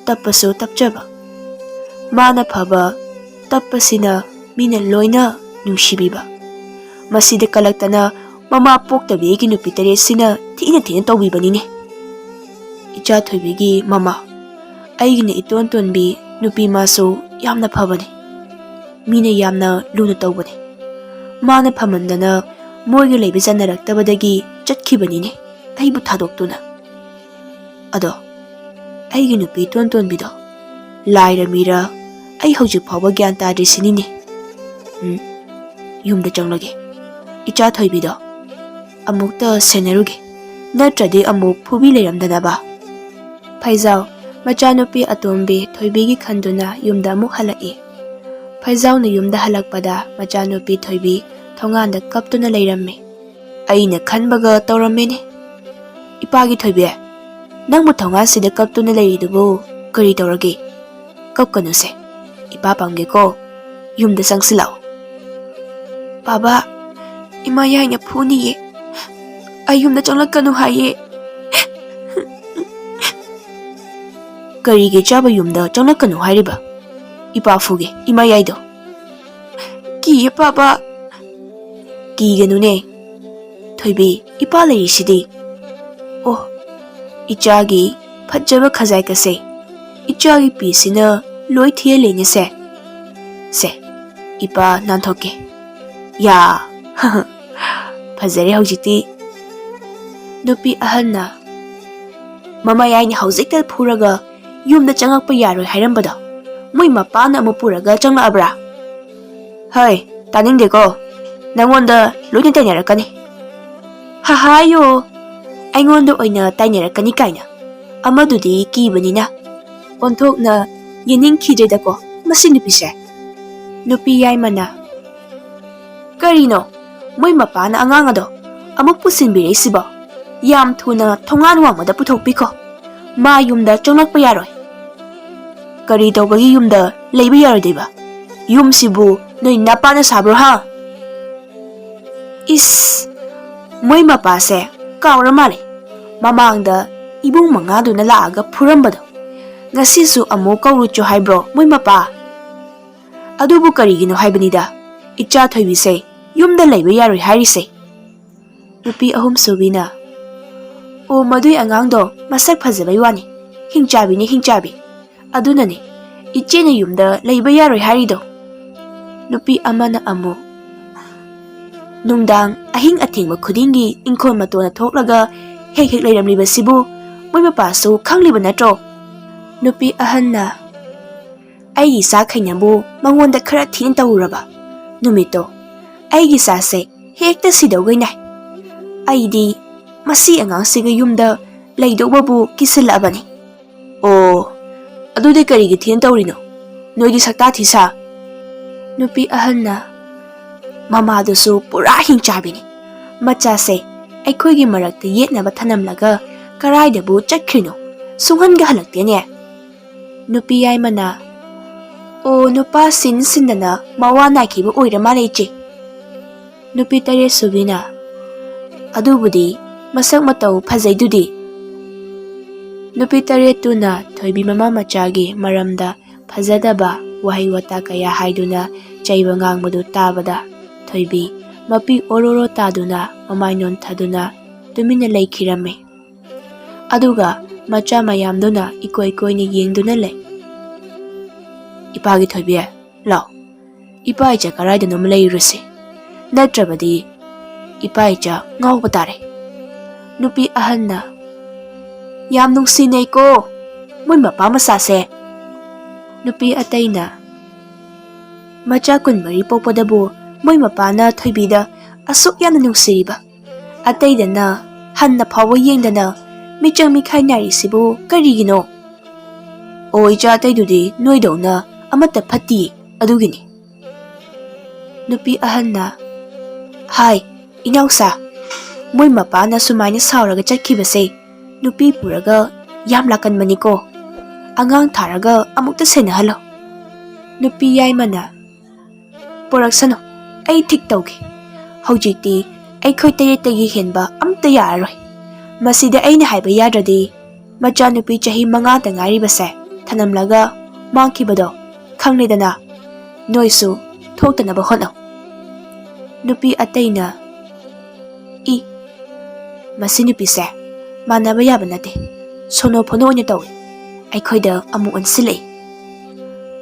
ꯇꯞꯄꯁꯨ ꯇꯞꯆꯕ, ꯃꯥꯅ ꯐꯕ, ꯇꯞꯄꯁꯤꯅ ꯃꯤꯅ ꯂꯣꯏꯅ ꯅꯨꯡꯁꯤꯕꯤꯕ꯫ ꯃꯁꯤꯗ ꯀꯜꯂꯛꯇꯅ ꯃꯃꯥ ꯄꯣꯛꯇꯕꯤ ꯑꯩꯒꯤ ꯅꯨꯄꯤ ꯇꯔꯦꯠꯁꯤꯅ ꯊꯤꯅ ꯊꯤꯅ ꯇꯧꯕꯤꯕꯅꯤꯅꯦ꯫ ꯏꯆꯥ ꯊꯣꯏꯕꯤꯒꯤ ꯃꯃꯥ, ꯑꯩꯒꯤꯅ ꯏꯇꯣꯟ ꯇꯣꯟꯕꯤ ꯅꯨꯄꯤ ꯃꯥꯁꯨ ꯌꯥꯝꯅ ꯐꯕꯅꯤ꯫ ꯃꯤꯅ ꯌꯥꯝꯅ ꯂꯨꯅ ꯇꯧꯕꯅꯤ꯫ ꯃꯥꯅ ꯐꯃꯟꯗꯅ ꯃꯣꯏꯒ ꯂꯩꯕ ꯆꯟꯅꯔꯛꯇꯕꯗꯒꯤ ꯆꯠꯈꯤꯕꯅꯤꯅꯦ, ꯑꯩꯕꯨ ꯊꯥꯗꯣꯛꯇꯨꯅ꯫ ꯑꯗꯣ ꯑꯩꯒꯤ ꯅꯨꯄꯤ ꯏꯇꯣꯟ ꯇꯣꯟꯕꯤꯗꯣ ꯂꯥꯏꯔ ꯃꯤꯔ ꯑꯩ ꯍꯧꯖꯤꯛ ꯐꯥꯎꯕ ꯒ꯭ꯌꯥꯟ ꯇꯥꯗ꯭ꯔꯤꯁꯤꯅꯤꯅꯦ꯫ ꯎꯝ, ꯌꯨꯝꯗ ꯆꯪꯂꯒꯦ꯫ ꯏꯆꯥ ꯊꯣꯏꯕꯤꯗꯣ ꯑꯃꯨꯛꯇ ꯁꯦꯟꯅꯔꯨꯒꯦ, ꯅꯠꯇ꯭ꯔꯗꯤ ꯑꯃꯨꯛ ꯐꯨꯕꯤ ꯂꯩꯔꯝꯗꯅꯕ꯫ ꯐꯩꯖꯥꯎ, ꯃꯆꯥꯅꯨꯄꯤ ꯑꯇꯣꯝꯕꯤ ꯊꯣꯏꯕꯤꯒꯤ ꯈꯟꯗꯨꯅ ꯌꯨꯝꯗ ꯑꯃꯨꯛ ꯍꯜꯂꯛꯏ꯫ ꯐꯩꯖꯥꯎꯅ ꯌꯨꯝꯗ ꯍꯜꯂꯛꯄꯗ ꯃꯆꯥꯅꯨꯄꯤ ꯊꯣꯏꯕꯤ ꯊꯣꯡꯒꯥꯟꯗ ꯀꯞꯇꯨꯅ ꯂꯩꯔꯝꯃꯤ꯫ ꯑꯩꯅ ꯈꯟꯕꯒ ꯇꯧꯔꯝꯃꯦꯅꯦ꯫ ꯏꯄꯥꯒꯤ ꯊꯣꯏꯕꯤ, ꯅꯪꯕꯨ ꯊꯣꯡꯒꯥꯟꯁꯤꯗ ꯀꯞꯇꯨꯅ ꯂꯩꯔꯤꯗꯨꯕꯨ ꯀꯔꯤ ꯇꯧꯔꯒꯦ? ꯀꯞꯀꯅꯨꯁꯦ, ꯏꯄꯥ ꯄꯥꯝꯒꯦꯀꯣ꯫ ꯌꯨꯝꯗ ꯆꯪꯁꯤꯜꯂꯛꯑꯣ꯫ ꯕꯥꯕꯥ, ꯏꯃꯥ ꯌꯥꯏꯅ ꯐꯨꯅꯤꯌꯦ꯫ ꯑꯩ ꯌꯨꯝꯗ ꯆꯪꯂꯛꯀꯅꯨ ꯍꯥꯏꯌꯦ꯫ ꯀꯔꯤꯒꯤ ꯆꯥꯕ ꯌꯨꯝꯗ ꯆꯪꯂꯛꯀꯅꯨ ꯍꯥꯏꯔꯤꯕ? ꯏꯄꯥ ꯐꯨꯒꯦ, ꯏꯃꯥ ꯌꯥꯏꯗꯣ꯫ ꯀꯤꯌꯦ ꯕꯥꯕꯥ꯫ ꯀꯤꯒꯅꯨꯅꯦ ꯊꯣꯏꯕꯤ, ꯏꯄꯥ ꯂꯩꯔꯤꯁꯤꯗꯤ꯫ ꯑꯣ, ꯏꯆꯥꯒꯤ ꯐꯖꯕ ꯈꯖꯥꯏ ꯀꯁꯦ, ꯏꯆꯥꯒꯤ ꯄꯤꯁꯤꯅ ꯂꯣꯏ ꯊꯤꯍꯜꯂꯦꯅꯦ ꯁꯦ꯫ ꯁꯦ, ꯏꯄꯥ ꯅꯥꯟꯊꯣꯛꯀꯦ꯫ ꯌꯥ, ꯐꯖꯔꯦ ꯍꯧꯖꯤꯛꯇꯤ꯫ ꯅꯨꯄꯤ ꯑꯍꯟꯅ ꯃꯃꯥꯌꯥꯏꯅ ꯍꯧꯖꯤꯛꯇ ꯐꯨꯔꯒ ꯌꯨꯝꯗ ꯆꯪꯉꯛꯄ ꯌꯥꯔꯣꯏ ꯍꯥꯏꯔꯝꯕꯗꯣ ꯃꯣꯏ ꯃꯄꯥꯅ ꯑꯃꯨꯛ ꯄꯨꯔꯒ ꯆꯪꯂꯛꯑꯕ꯭ꯔꯥ? ꯍꯣꯏ, ꯇꯥꯅꯤꯡꯗꯦꯀꯣ꯫ ꯅꯪꯉꯣꯟꯗ ꯂꯣꯏꯅ ꯇꯥꯏꯅꯔꯛꯀꯅꯤ꯫ ꯍꯍꯥꯌꯣ, ꯑꯩꯉꯣꯟꯗ ꯑꯣꯏꯅ ꯇꯥꯏꯅꯔꯛꯀꯅꯤ ꯀꯥꯏꯅ꯫ ꯑꯃꯗꯨꯗꯤ ꯀꯤꯕꯅꯤꯅ ꯑꯣꯟꯊꯣꯛꯅ ꯌꯦꯡꯅꯤꯡꯈꯤꯗ꯭ꯔꯦꯗꯀꯣ ꯃꯁꯤ ꯅꯨꯄꯤꯁꯦ꯫ ꯅꯨꯄꯤ ꯌꯥꯏꯃꯅ, "ꯀꯔꯤꯅꯣ? ꯃꯣꯏ ꯃꯄꯥꯅ ꯑꯉꯥꯡ ꯑꯗꯣ ꯑꯃꯨꯛ ꯄꯨꯁꯤꯟꯕꯤꯔꯛꯏꯁꯤꯕꯣ? ꯌꯥꯝ ꯊꯨꯅ ꯊꯣꯡꯒꯥꯟ ꯋꯥꯡꯃꯗ ꯄꯨꯊꯣꯛꯄꯤꯈꯣ꯫ ꯃꯥ ꯌꯨꯝꯗ ꯆꯪꯂꯛꯄ ꯌꯥꯔꯣꯏ꯫" "ꯀꯔꯤ ꯇꯧꯕꯒꯤ ꯌꯨꯝꯗ ꯂꯩꯕ ꯌꯥꯔꯣꯏꯗꯣꯏꯕ? ꯌꯨꯝꯁꯤꯕꯨ ꯅꯣꯏ ꯅꯄꯥꯅ ꯁꯥꯕ꯭ꯔꯣ, ꯍꯥ?" ꯏꯁ, ꯃꯣꯏ ꯃꯄꯥꯁꯦ ꯀꯥꯎꯔ ꯃꯥꯜꯂꯦ꯫ ꯃꯃꯥꯡꯗ ꯏꯕꯨꯡ ꯃꯉꯥꯗꯨꯅ ꯂꯥꯛꯑꯒ ꯐꯨꯔꯝꯕꯗꯣ꯫ ꯉꯁꯤꯁꯨ ꯑꯃꯨꯛ ꯀꯧꯔꯨꯆꯣ ꯍꯥꯏꯕ꯭ꯔꯣ ꯃꯣꯏ ꯃꯄꯥ? ꯑꯗꯨꯕꯨ ꯀꯔꯤꯒꯤꯅꯣ ꯍꯥꯏꯕꯅꯤꯗ, ꯏꯆꯥ ꯊꯣꯏꯕꯤꯁꯦ ꯌꯨꯝꯗ ꯂꯩꯕ ꯌꯥꯔꯣꯏ ꯍꯥꯏꯔꯤꯁꯦ꯫ ꯅꯨꯄꯤ ꯑꯍꯨꯝꯁꯨꯕꯤꯅ, "ꯑꯣ, ꯃꯗꯨꯏ ꯑꯉꯥꯡꯗꯣ ꯃꯁꯛ ꯐꯖꯕꯩ ꯋꯥꯅꯤ, ꯍꯤꯡꯆꯥꯕꯤꯅꯤ, ꯍꯤꯡꯆꯥꯕꯤ꯫ ꯑꯗꯨꯅꯅꯦ ꯏꯆꯦꯅ ꯌꯨꯝꯗ ꯂꯩꯕ ꯌꯥꯔꯣꯏ ꯍꯥꯏꯔꯤꯗꯣ꯫" ꯅꯨꯄꯤ ꯑꯃꯅ ꯑꯃꯨꯛ, "ꯅꯨꯡꯗꯥꯡ ꯑꯍꯤꯡ ꯑꯊꯦꯡꯕ ꯈꯨꯗꯤꯡꯒꯤ ꯏꯪꯈꯣꯜ ꯃꯇꯣꯟꯗ ꯊꯣꯛꯂꯒ ꯍꯦꯛ ꯍꯦꯛ ꯂꯩꯔꯝꯂꯤꯕꯁꯤꯕꯨ ꯃꯣꯏ ꯃꯄꯥꯁꯨ ꯈꯪꯂꯤꯕ ꯅꯠꯇ꯭ꯔꯣ?" ꯅꯨꯄꯤ ꯑꯍꯟꯅ, "ꯑꯩꯒꯤ ꯏꯆꯥꯈꯩꯅꯕꯨ ꯃꯉꯣꯟꯗ ꯈꯔ ꯊꯤꯅ ꯇꯧꯔꯨꯔꯕ ꯅꯨꯃꯤꯠꯇꯣ, ꯑꯩꯒꯤ ꯏꯆꯥꯁꯦ ꯍꯦꯛꯇ ꯁꯤꯗꯧꯒꯩ ꯅꯥꯏ꯫ ꯑꯩꯗꯤ ꯃꯁꯤ ꯑꯉꯥꯡꯁꯤꯒ ꯌꯨꯝꯗ ꯂꯩꯗꯧꯕꯕꯨ ꯀꯤꯁꯤꯜꯂꯛꯑꯕꯅꯤ꯫" "ꯑꯣ, ꯑꯗꯨꯗꯤ ꯀꯔꯤꯒꯤ ꯊꯤꯅ ꯇꯧꯔꯤꯅꯣ? ꯅꯣꯏꯗꯤ ꯁꯛꯇꯥ ꯊꯤ ꯁꯥ꯫" ꯅꯨꯄꯤ ꯑꯍꯟꯅ, "ꯃꯃꯥꯗꯨꯁꯨ ꯄꯨꯔꯥ ꯍꯤꯡꯆꯥꯕꯤꯅꯤ꯫ ꯃꯆꯥꯁꯦ ꯑꯩꯈꯣꯏꯒꯤ ꯃꯔꯛꯇ ꯌꯦꯠꯅꯕ ꯊꯅꯝꯂꯒ ꯀꯔꯥꯏꯗꯕꯨ ꯆꯠꯈ꯭ꯔꯤꯅꯣ? ꯁꯨꯡꯍꯟꯒ ꯍꯜꯂꯛꯇꯦꯅꯦ꯫" ꯅꯨꯄꯤ ꯌꯥꯏꯃꯅ, "ꯑꯣ, ꯅꯨꯄꯥ ꯁꯤꯟ ꯁꯤꯟꯗꯅ ꯃꯋꯥ ꯅꯥꯏꯈꯤꯕ ꯑꯣꯏꯔ ꯃꯥꯜꯂꯦ, ꯏꯆꯦ꯫" ꯅꯨꯄꯤ ꯇꯔꯦꯠ ꯁꯨꯕꯤꯅ, "ꯑꯗꯨꯕꯨꯗꯤ ꯃꯁꯛ ꯃꯇꯧ ꯐꯖꯩꯗꯨꯗꯤ꯫" ꯅꯨꯄꯤ ꯇꯔꯦꯠꯇꯨꯅ ꯊꯣꯏꯕꯤ ꯃꯃꯥ ꯃꯆꯥꯒꯤ ꯃꯔꯝꯗ ꯐꯖꯗꯕ ꯋꯥꯍꯩ ꯋꯥꯇꯥ ꯀꯌꯥ ꯍꯥꯏꯗꯨꯅ ꯆꯩꯕ ꯉꯥꯡꯕꯗꯨ ꯇꯥꯕꯗ, ꯊꯣꯏꯕꯤ ꯃꯄꯤ ꯑꯣꯔꯣꯔꯣ ꯇꯥꯗꯨꯅ ꯃꯃꯥꯏ ꯅꯣꯟꯊꯗꯨꯅ ꯇꯨꯃꯤꯟꯅ ꯂꯩꯈꯤꯔꯝꯃꯤ꯫ ꯑꯗꯨꯒ ꯃꯆꯥ ꯃꯌꯥꯝꯗꯨꯅ ꯏꯀꯣꯏ ꯀꯣꯏꯅ ꯌꯦꯡꯗꯨꯅ ꯂꯩ꯫ "ꯏꯄꯥꯒꯤ ꯊꯣꯏꯕꯤ, ꯂꯥꯎ, ꯏꯄꯥ ꯏꯆꯥ ꯀꯔꯥꯏꯗꯅꯣꯃ ꯂꯩꯔꯨꯔꯁꯤ, ꯅꯠꯇ꯭ꯔꯕꯗꯤ ꯏꯄꯥ ꯏꯆꯥ ꯉꯥꯎꯕ ꯇꯥꯔꯦ꯫" ꯅꯨꯄꯤ ꯑꯍꯟꯅ, "ꯌꯥꯝ ꯅꯨꯡꯁꯤꯅꯩꯀꯣ ꯃꯣꯏ ꯃꯄꯥ ꯃꯆꯥꯁꯦ꯫" ꯅꯨꯄꯤ ꯑꯇꯩꯅ, "ꯃꯆꯥ ꯀꯨꯟꯃꯔꯤ ꯄꯣꯛꯄꯗꯕꯨ ꯃꯣꯏ ꯃꯄꯥꯅ ꯊꯣꯏꯕꯤꯗ ꯑꯁꯨꯛ ꯌꯥꯝꯅ ꯅꯨꯡꯁꯤꯔꯤꯕ, ꯑꯇꯩꯗꯅ ꯍꯟꯅ ꯐꯥꯎꯕ ꯌꯦꯡꯗꯅ ꯃꯤꯆꯪ ꯃꯤꯈꯥꯏ ꯅꯥꯏꯔꯤꯁꯤꯕꯨ ꯀꯔꯤꯒꯤꯅꯣ?" ꯑꯣ, ꯏꯆꯥ ꯑꯇꯩꯗꯨꯗꯤ ꯅꯣꯏꯗꯧꯅ ꯑꯃꯠꯇ ꯐꯠꯇꯤꯌꯦ, ꯑꯗꯨꯒꯤꯅꯤ꯫ ꯅꯨꯄꯤ ꯑꯍꯟꯅ, "ꯍꯥꯏ, ꯏꯅꯥꯎꯁꯥ, ꯃꯣꯏ ꯃꯄꯥꯅ ꯁꯨꯃꯥꯏꯅ ꯁꯥꯎꯔꯒ ꯆꯠꯈꯤꯕꯁꯦ ꯅꯨꯄꯤ ꯄꯨꯔꯒ ꯌꯥꯝ ꯂꯥꯛꯀꯟꯕꯅꯤꯀꯣ꯫ ꯑꯉꯥꯡ ꯊꯥꯔꯒ ꯑꯃꯨꯛꯇ ꯁꯦꯟꯅꯍꯜꯂꯣ꯫" ꯅꯨꯄꯤ ꯌꯥꯏꯃꯅ, "ꯄꯣꯔꯛꯁꯅꯨ, ꯑꯩ ꯊꯤꯛ ꯇꯧꯒꯦ꯫ ꯍꯧꯖꯤꯛꯇꯤ ꯑꯩꯈꯣꯏ ꯇꯔꯦꯠꯇꯒꯤ ꯍꯦꯟꯕ ꯑꯝꯇ ꯌꯥꯔꯔꯣꯏ꯫ ꯃꯁꯤꯗ ꯑꯩꯅ ꯍꯥꯏꯕ ꯌꯥꯗ꯭ꯔꯗꯤ ꯃꯆꯥꯅꯨꯄꯤ ꯆꯍꯤ ꯃꯉꯥꯗ ꯉꯥꯏꯔꯤꯕꯁꯦ ꯊꯅꯝꯂꯒ ꯃꯥꯡꯈꯤꯕꯗꯣ ꯈꯪꯂꯦꯗꯅ꯫ ꯅꯣꯏꯁꯨ ꯊꯣꯛꯇꯅꯕ ꯍꯣꯠꯅꯧ꯫" ꯅꯨꯄꯤ ꯑꯇꯩꯅ, "ꯏ, ꯃꯁꯤ ꯅꯨꯄꯤꯁꯦ ꯃꯥꯟꯅꯕ ꯌꯥꯕ ꯅꯠꯇꯦ꯫ ꯁꯣꯅꯣ ꯐꯣꯅꯣ ꯑꯣꯏꯅ ꯇꯧꯏ꯫ ꯑꯩꯈꯣꯏꯗ ꯑꯃꯨꯛ ꯑꯣꯟꯁꯤꯜꯂꯛꯏ꯫"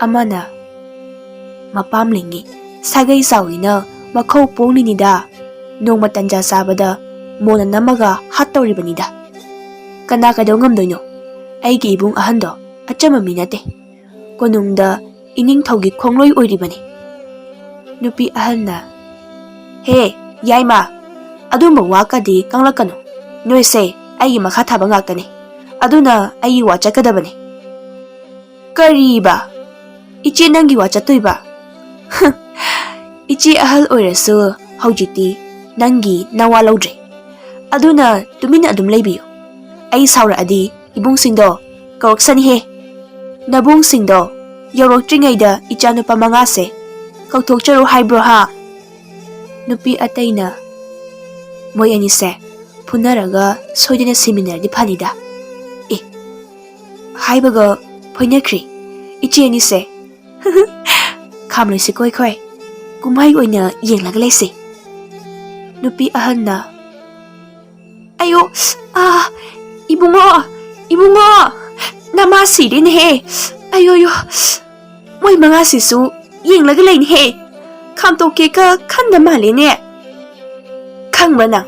ꯑꯃꯅ, "ꯃꯄꯥꯝ ꯂꯤꯡꯉꯤ, ꯁꯥꯒꯩ ꯆꯥꯎꯏꯅ ꯃꯈꯧ ꯄꯣꯡꯂꯤꯅꯤꯗ꯫ ꯅꯣꯡꯃ ꯇꯟꯖꯥ ꯆꯥꯕꯗ ꯃꯣꯟꯅ ꯅꯝꯃꯒ ꯍꯥꯠꯇꯧꯔꯤꯕꯅꯤꯗ꯫ ꯀꯅꯥ ꯀꯩꯗꯧ ꯉꯝꯗꯣꯏꯅꯣ? ꯑꯩꯒꯤ ꯏꯕꯨꯡ ꯑꯍꯟꯗꯣ ꯑꯆꯝꯕ ꯃꯤ ꯅꯠꯇꯦ꯫ ꯀꯣꯅꯨꯡꯗ ꯏꯅꯤꯡꯊꯧꯒꯤ ꯈꯣꯡꯂꯣꯏ ꯑꯣꯏꯔꯤꯕꯅꯤ꯫" ꯅꯨꯄꯤ ꯑꯍꯟꯅ, "ꯍꯦ, ꯌꯥꯏꯃ, ꯑꯗꯨꯝꯕ ꯋꯥꯀꯗꯤ ꯉꯥꯡꯂꯛꯀꯅꯨ꯫ ꯅꯣꯏꯁꯦ ꯑꯩꯒꯤ ꯃꯈꯥ ꯊꯥꯕ ꯉꯥꯛꯇꯅꯤ꯫ ꯑꯗꯨꯅ ꯑꯩꯒꯤ ꯋꯥ ꯆꯠꯀꯗꯕꯅꯤ꯫" "ꯀꯔꯤꯕ? ꯏꯆꯦ ꯅꯪꯒꯤ ꯋꯥ ꯆꯠꯇꯣꯏꯕ? ꯏꯆꯦ ꯑꯍꯜ ꯑꯣꯏꯔꯁꯨ ꯍꯧꯖꯤꯛꯇꯤ ꯅꯪꯒꯤ ꯅꯋꯥ ꯂꯧꯗ꯭ꯔꯦ꯫ ꯑꯗꯨꯅ ꯇꯨꯃꯤꯟꯅ ꯑꯗꯨꯝ ꯂꯩꯕꯤꯌꯨ꯫ ꯑꯩ ꯁꯥꯎꯔꯛꯑꯗꯤ ꯏꯕꯨꯡꯁꯤꯡꯗꯣ ꯀꯧꯔꯛꯁꯅꯤꯍꯦ꯫ ꯅꯕꯨꯡꯁꯤꯡꯗꯣ ꯌꯧꯔꯛꯇ꯭ꯔꯤꯉꯩꯗ ꯏꯆꯥꯅꯨꯄꯥ ꯃꯉꯥꯁꯦ ꯀꯧꯊꯣꯛꯆꯔꯨ ꯍꯥꯏꯕ꯭ꯔꯣ ꯍꯥ?" ꯅꯨꯄꯤ ꯑꯇꯩꯅ, "ꯃꯣꯏ ꯑꯅꯤꯁꯦ ꯐꯨꯅꯔꯒ ꯁꯣꯏꯗꯅ ꯁꯤꯃꯤꯟꯅꯔꯗꯤ ꯐꯅꯤꯗ꯫ ꯑꯦ, ꯍꯥꯏꯕꯒ ꯐꯣꯏꯅꯈ꯭ꯔꯤ ꯏꯆꯦ ꯑꯅꯤꯁꯦ꯫ ꯈꯥꯝꯂꯣꯏꯁꯤ ꯀꯣꯏꯈꯣꯏ, ꯀꯨꯝꯍꯩ ꯑꯣꯏꯅ ꯌꯦꯡꯂꯒ ꯂꯩꯁꯤ꯫" ꯅꯨꯄꯤ ꯑꯍꯟꯅ, "ꯑꯌꯣ, ꯑꯥ, ꯏꯕꯨꯡꯉꯣ, ꯏꯕꯨꯡꯉꯣ, ꯅꯃꯥ ꯁꯤꯔꯦꯅꯦꯍꯦ꯫ ꯑꯌꯣ, ꯑꯌꯣ, ꯃꯣꯏ ꯃꯉꯥꯁꯤꯁꯨ ꯌꯦꯡꯂꯒ ꯂꯩꯅꯦꯍꯦ꯫ ꯈꯥꯝꯇꯣꯛꯀꯦꯒ ꯈꯟꯗ ꯃꯥꯜꯂꯦꯅꯦ꯫ ꯈꯪꯕ꯭ꯔꯥ ꯅꯪ,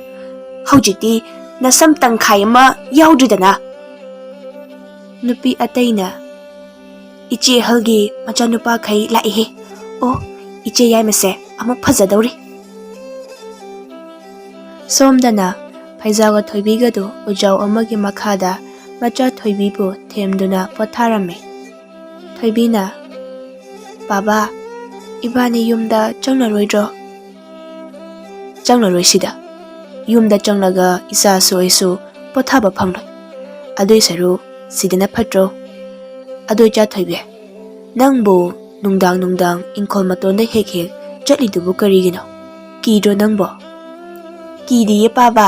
ꯍꯧꯖꯤꯛꯇꯤ ꯅꯁꯝ ꯇꯪꯈꯥꯏ ꯑꯃ ꯌꯥꯎꯗ꯭ꯔꯤꯗꯅ?" ꯅꯨꯄꯤ ꯑꯇꯩꯅ, "ꯏꯆꯦ ꯑꯍꯜꯒꯤ ꯃꯆꯥꯅꯨꯄꯥꯈꯩ ꯂꯥꯛꯏꯍꯦ꯫ ꯑꯣ, ꯏꯆꯦ ꯌꯥꯏꯃꯁꯦ ꯑꯃꯨꯛ ꯐꯖꯗꯧꯔꯤ꯫" ꯁꯣꯝꯗꯅ ꯐꯩꯖꯥꯎꯒ ꯊꯣꯏꯕꯤꯒꯗꯨ ꯎꯖꯥꯎ ꯑꯃꯒꯤ ꯃꯈꯥꯗ ꯃꯆꯥ ꯊꯣꯏꯕꯤꯕꯨ ꯊꯦꯝꯗꯨꯅ ꯄꯣꯊꯥꯔꯝꯃꯤ꯫ ꯊꯣꯏꯕꯤꯅ, "ꯕꯥꯕꯥ, ꯏꯕꯥꯅꯤ ꯌꯨꯝꯗ ꯆꯪꯂꯔꯣꯏꯗ꯭ꯔꯣ?" "ꯆꯪꯂꯔꯣꯏ ꯁꯤꯗ꯫ ꯌꯨꯝꯗ ꯆꯪꯂꯒ ꯏꯆꯥꯁꯨ ꯑꯩꯁꯨ ꯄꯣꯊꯥꯕ ꯐꯪꯂꯣꯏ꯫ ꯑꯗꯨꯏ ꯁꯔꯨꯛ ꯁꯤꯗꯅ ꯐꯠꯇ꯭ꯔꯣ? ꯑꯗꯣ ꯏꯆꯥ ꯊꯣꯏꯕꯤ, ꯅꯪꯕꯨ ꯅꯨꯡꯗꯥꯡ ꯅꯨꯡꯗꯥꯡ ꯏꯪꯈꯣꯜ ꯃꯇꯣꯟꯗ ꯍꯦꯛ ꯍꯦꯛ ꯆꯠꯂꯤꯗꯨꯕꯨ ꯀꯔꯤꯒꯤꯅꯣ? ꯀꯤꯗ꯭ꯔꯣ ꯅꯪꯕꯣ?" "ꯀꯤꯗꯤꯌꯦ ꯄꯥꯕ꯫"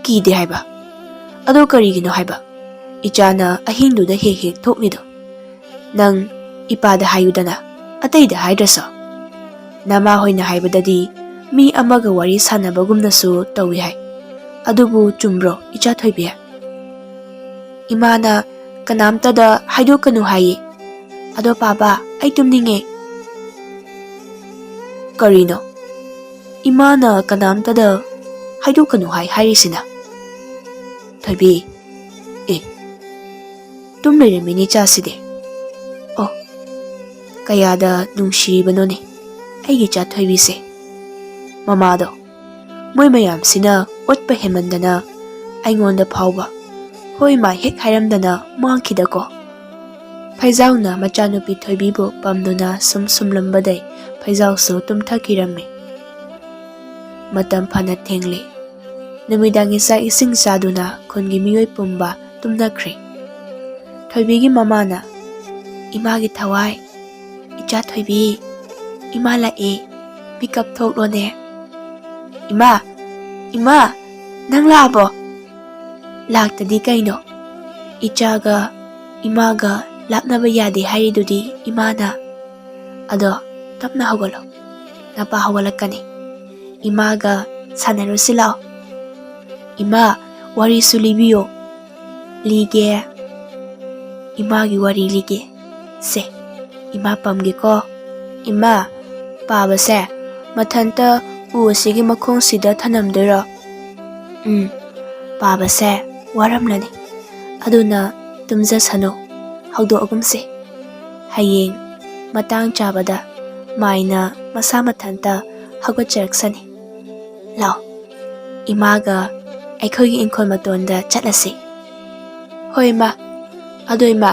"ꯀꯤꯗꯦ ꯍꯥꯏꯕ? ꯑꯗꯣ ꯀꯔꯤꯒꯤꯅꯣ ꯍꯥꯏꯕ? ꯏꯆꯥꯅ ꯑꯍꯤꯡꯗꯨꯗ ꯍꯦꯛ ꯍꯦꯛ ꯊꯣꯛꯂꯤꯗꯣ꯫ ꯅꯪ ꯏꯄꯥꯗ ꯍꯥꯏꯌꯨꯗꯅ, ꯑꯇꯩꯗ ꯍꯥꯏꯗ꯭ꯔꯁꯨ꯫ ꯅꯃꯥ ꯍꯣꯏꯅ ꯍꯥꯏꯕꯗꯗꯤ ꯃꯤ ꯑꯃꯒ ꯋꯥꯔꯤ ꯁꯥꯟꯅꯕꯒꯨꯝꯅꯁꯨ ꯇꯧꯏ ꯍꯥꯏ꯫ ꯑꯗꯨꯕꯨ ꯆꯨꯝꯕ꯭ꯔꯣ, ꯏꯆꯥ ꯊꯣꯏꯕꯤ?" "ꯏꯃꯥꯅ ꯀꯅꯥꯝꯇꯗ ꯍꯥꯏꯗꯣꯛꯀꯅꯨ ꯍꯥꯏꯌꯦ꯫ ꯑꯗꯣ ꯄꯥꯕ, ꯑꯩ ꯇꯨꯝꯅꯤꯡꯉꯦ꯫" "ꯀꯔꯤꯅꯣ? ꯏꯃꯥꯅ ꯀꯅꯥꯝꯇꯗ ꯍꯥꯏꯗꯣꯛꯀꯅꯨ ꯍꯥꯏ ꯍꯥꯏꯔꯤꯁꯤꯅ?" "ꯊꯣꯏꯕꯤ, ꯑꯦ, ꯇꯨꯝ ꯂꯩꯔꯝꯃꯤꯅꯤ ꯏꯆꯥꯁꯤꯗꯤ꯫ ꯑꯣ, ꯀꯌꯥꯗ ꯅꯨꯡꯁꯤꯔꯤꯕꯅꯣꯅꯦ ꯑꯩꯒꯤ ꯏꯆꯥ ꯊꯣꯏꯕꯤꯁꯦ꯫" ꯃꯃꯥꯗꯣ, ꯃꯣꯏ ꯃꯌꯥꯝꯁꯤꯅ ꯑꯣꯠꯄ ꯍꯦꯟꯃꯟꯗꯅ ꯑꯩꯉꯣꯟꯗ ꯐꯥꯎꯕ "ꯍꯣꯏ ꯃꯥ" ꯍꯦꯛ ꯍꯥꯏꯔꯝꯗꯅ ꯃꯥꯡꯈꯤꯗꯀꯣ꯫ ꯐꯩꯖꯥꯎꯅ ꯃꯆꯥꯅꯨꯄꯤ ꯊꯣꯏꯕꯤꯕꯨ ꯄꯝꯗꯨꯅ ꯁꯨꯝ ꯁꯨꯝꯂꯝꯕꯗꯩ ꯐꯩꯖꯥꯎꯁꯨ ꯇꯨꯝꯊꯈꯤꯔꯝꯃꯤ꯫ ꯃꯇꯝ ꯐꯅ ꯊꯦꯡꯂꯦ꯫ ꯅꯨꯃꯤꯗꯥꯡꯒꯤ ꯆꯥꯛ ꯏꯁꯤꯡ ꯆꯥꯗꯨꯅ ꯈꯨꯟꯒꯤ ꯃꯤꯑꯣꯏ ꯄꯨꯝꯕ ꯇꯨꯝꯅꯈ꯭ꯔꯦ꯫ ꯊꯣꯏꯕꯤꯒꯤ ꯃꯃꯥꯅ, "ꯏꯃꯥꯒꯤ ꯊꯋꯥꯏ, ꯏꯆꯥ ꯊꯣꯏꯕꯤ, ꯏꯃꯥ ꯂꯥꯛꯑꯦ, ꯃꯤꯀꯞ ꯊꯣꯛꯂꯣꯅꯦ꯫" "ꯏꯃꯥ, ꯏꯃꯥ, ꯅꯪ ꯂꯥꯛꯑꯕꯣ?" "ꯂꯥꯛꯇꯗꯤ ꯀꯩꯅꯣ? ꯏꯆꯥꯒ ꯏꯃꯥꯒ ꯂꯥꯞꯅꯕ ꯌꯥꯗꯦ ꯍꯥꯏꯔꯤꯗꯨꯗꯤ ꯏꯃꯥꯅ꯫ ꯑꯗꯣ ꯇꯞꯅ ꯍꯧꯒꯠꯂꯣ, ꯅꯄꯥ ꯍꯧꯒꯠꯂꯛꯀꯅꯤ꯫ ꯏꯃꯥꯒ ꯁꯥꯟꯅꯔꯨꯁꯤ ꯂꯥꯛꯑꯣ꯫" "ꯏꯃꯥ, ꯋꯥꯔꯤꯁꯨ ꯂꯤꯕꯤꯌꯣ꯫" "ꯂꯤꯒꯦ, ꯏꯃꯥꯒꯤ ꯋꯥꯔꯤ ꯂꯤꯒꯦ꯫ ꯁꯦ, ꯏꯃꯥ ꯄꯝꯒꯦꯀꯣ꯫" "ꯏꯃꯥ, ꯄꯥꯕꯁꯦ ꯃꯊꯟꯇ ꯎ ꯑꯁꯤꯒꯤ ꯃꯈꯣꯡꯁꯤꯗ ꯊꯅꯝꯗꯣꯏꯔꯣ?" "ꯎꯝ, ꯄꯥꯕꯁꯦ ꯋꯥꯔꯝꯂꯅꯤ꯫ ꯑꯗꯨꯅ ꯇꯨꯝꯖꯁꯅꯨ, ꯍꯧꯗꯣꯛꯑꯒꯨꯝꯁꯦ꯫ ꯍꯌꯦꯡ ꯃꯇꯥꯡ ꯆꯥꯕꯗ ꯃꯥꯏꯅ ꯃꯁꯥ ꯃꯊꯟꯇ ꯍꯧꯒꯠꯆꯔꯛꯁꯅꯤ꯫ ꯂꯥꯛꯑꯣ, ꯏꯃꯥꯒ ꯑꯩꯈꯣꯏꯒꯤ ꯏꯪꯈꯣꯜ ꯃꯇꯣꯟꯗ ꯆꯠꯂꯁꯤ꯫" "ꯍꯣꯏ ꯏꯃꯥ꯫ ꯑꯗꯣ ꯏꯃꯥ,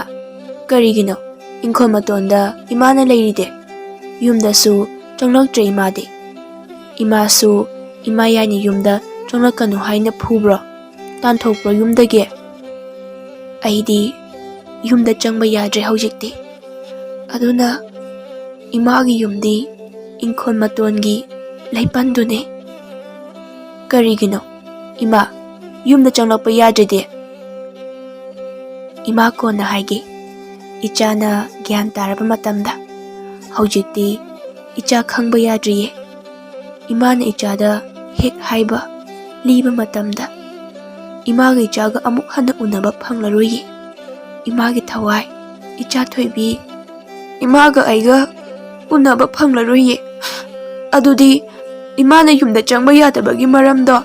ꯀꯔꯤꯒꯤꯅꯣ ꯏꯪꯈꯣꯜ ꯃꯇꯣꯟꯗ ꯏꯃꯥꯅ ꯂꯩꯔꯤꯗꯤ? ꯌꯨꯝꯗꯁꯨ ꯆꯪꯂꯛꯇ꯭ꯔꯦ ꯏꯃꯥꯗꯤ꯫ ꯏꯃꯥꯁꯨ ꯏꯃꯥ ꯌꯥꯏꯅ ꯌꯨꯝꯗ ꯆꯪꯂꯛꯀꯅꯨ ꯍꯥꯏꯅ ꯐꯨꯕ꯭ꯔꯣ? ꯇꯥꯟꯊꯣꯛꯄ꯭ꯔꯣ ꯌꯨꯝꯗꯒꯤ? ꯑꯩꯗꯤ ꯌꯨꯝꯗ ꯆꯪꯕ ꯌꯥꯗ꯭ꯔꯦ ꯍꯧꯖꯤꯛꯇꯤ꯫ ꯑꯗꯨꯅ ꯏꯃꯥꯒꯤ ꯌꯨꯝꯗꯤ ꯏꯪꯈꯣꯜ ꯃꯇꯣꯟꯒꯤ ꯂꯩꯄꯟꯗꯨꯅꯤ꯫ ꯀꯔꯤꯒꯤꯅꯣ ꯏꯃꯥ ꯌꯨꯝꯗ ꯆꯪꯂꯛꯄ ꯌꯥꯗ꯭ꯔꯤꯗꯤ? ꯏꯃꯥ ꯀꯣꯟꯅ ꯍꯥꯏꯒꯦ꯫ ꯏꯆꯥꯅ ꯒ꯭ꯌꯥꯟ ꯇꯥꯔꯕ ꯃꯇꯝꯗ꯫ ꯍꯧꯖꯤꯛꯇꯤ ꯏꯆꯥ ꯈꯪꯕ ꯌꯥꯗ꯭ꯔꯤꯌꯦ꯫ ꯏꯃꯥꯅ ꯏꯆꯥꯗ ꯍꯦꯛ ꯍꯥꯏꯕ, ꯂꯤꯕ ꯃꯇꯝꯗ ꯏꯃꯥꯒ ꯏꯆꯥꯒ ꯑꯃꯨꯛ ꯍꯟꯅ ꯎꯅꯕ ꯐꯪꯂꯔꯣꯏꯌꯦ꯫ ꯏꯃꯥꯒꯤ ꯊꯋꯥꯏ, ꯏꯆꯥ ꯊꯣꯏꯕꯤ, ꯏꯃꯥꯒ ꯑꯩꯒ ꯎꯅꯕ ꯐꯪꯂꯔꯣꯏꯌꯦ꯫ ꯑꯗꯨꯗꯤ ꯏꯃꯥꯅ ꯌꯨꯝꯗ ꯆꯪꯕ ꯌꯥꯗꯕꯒꯤ ꯃꯔꯝꯗꯣ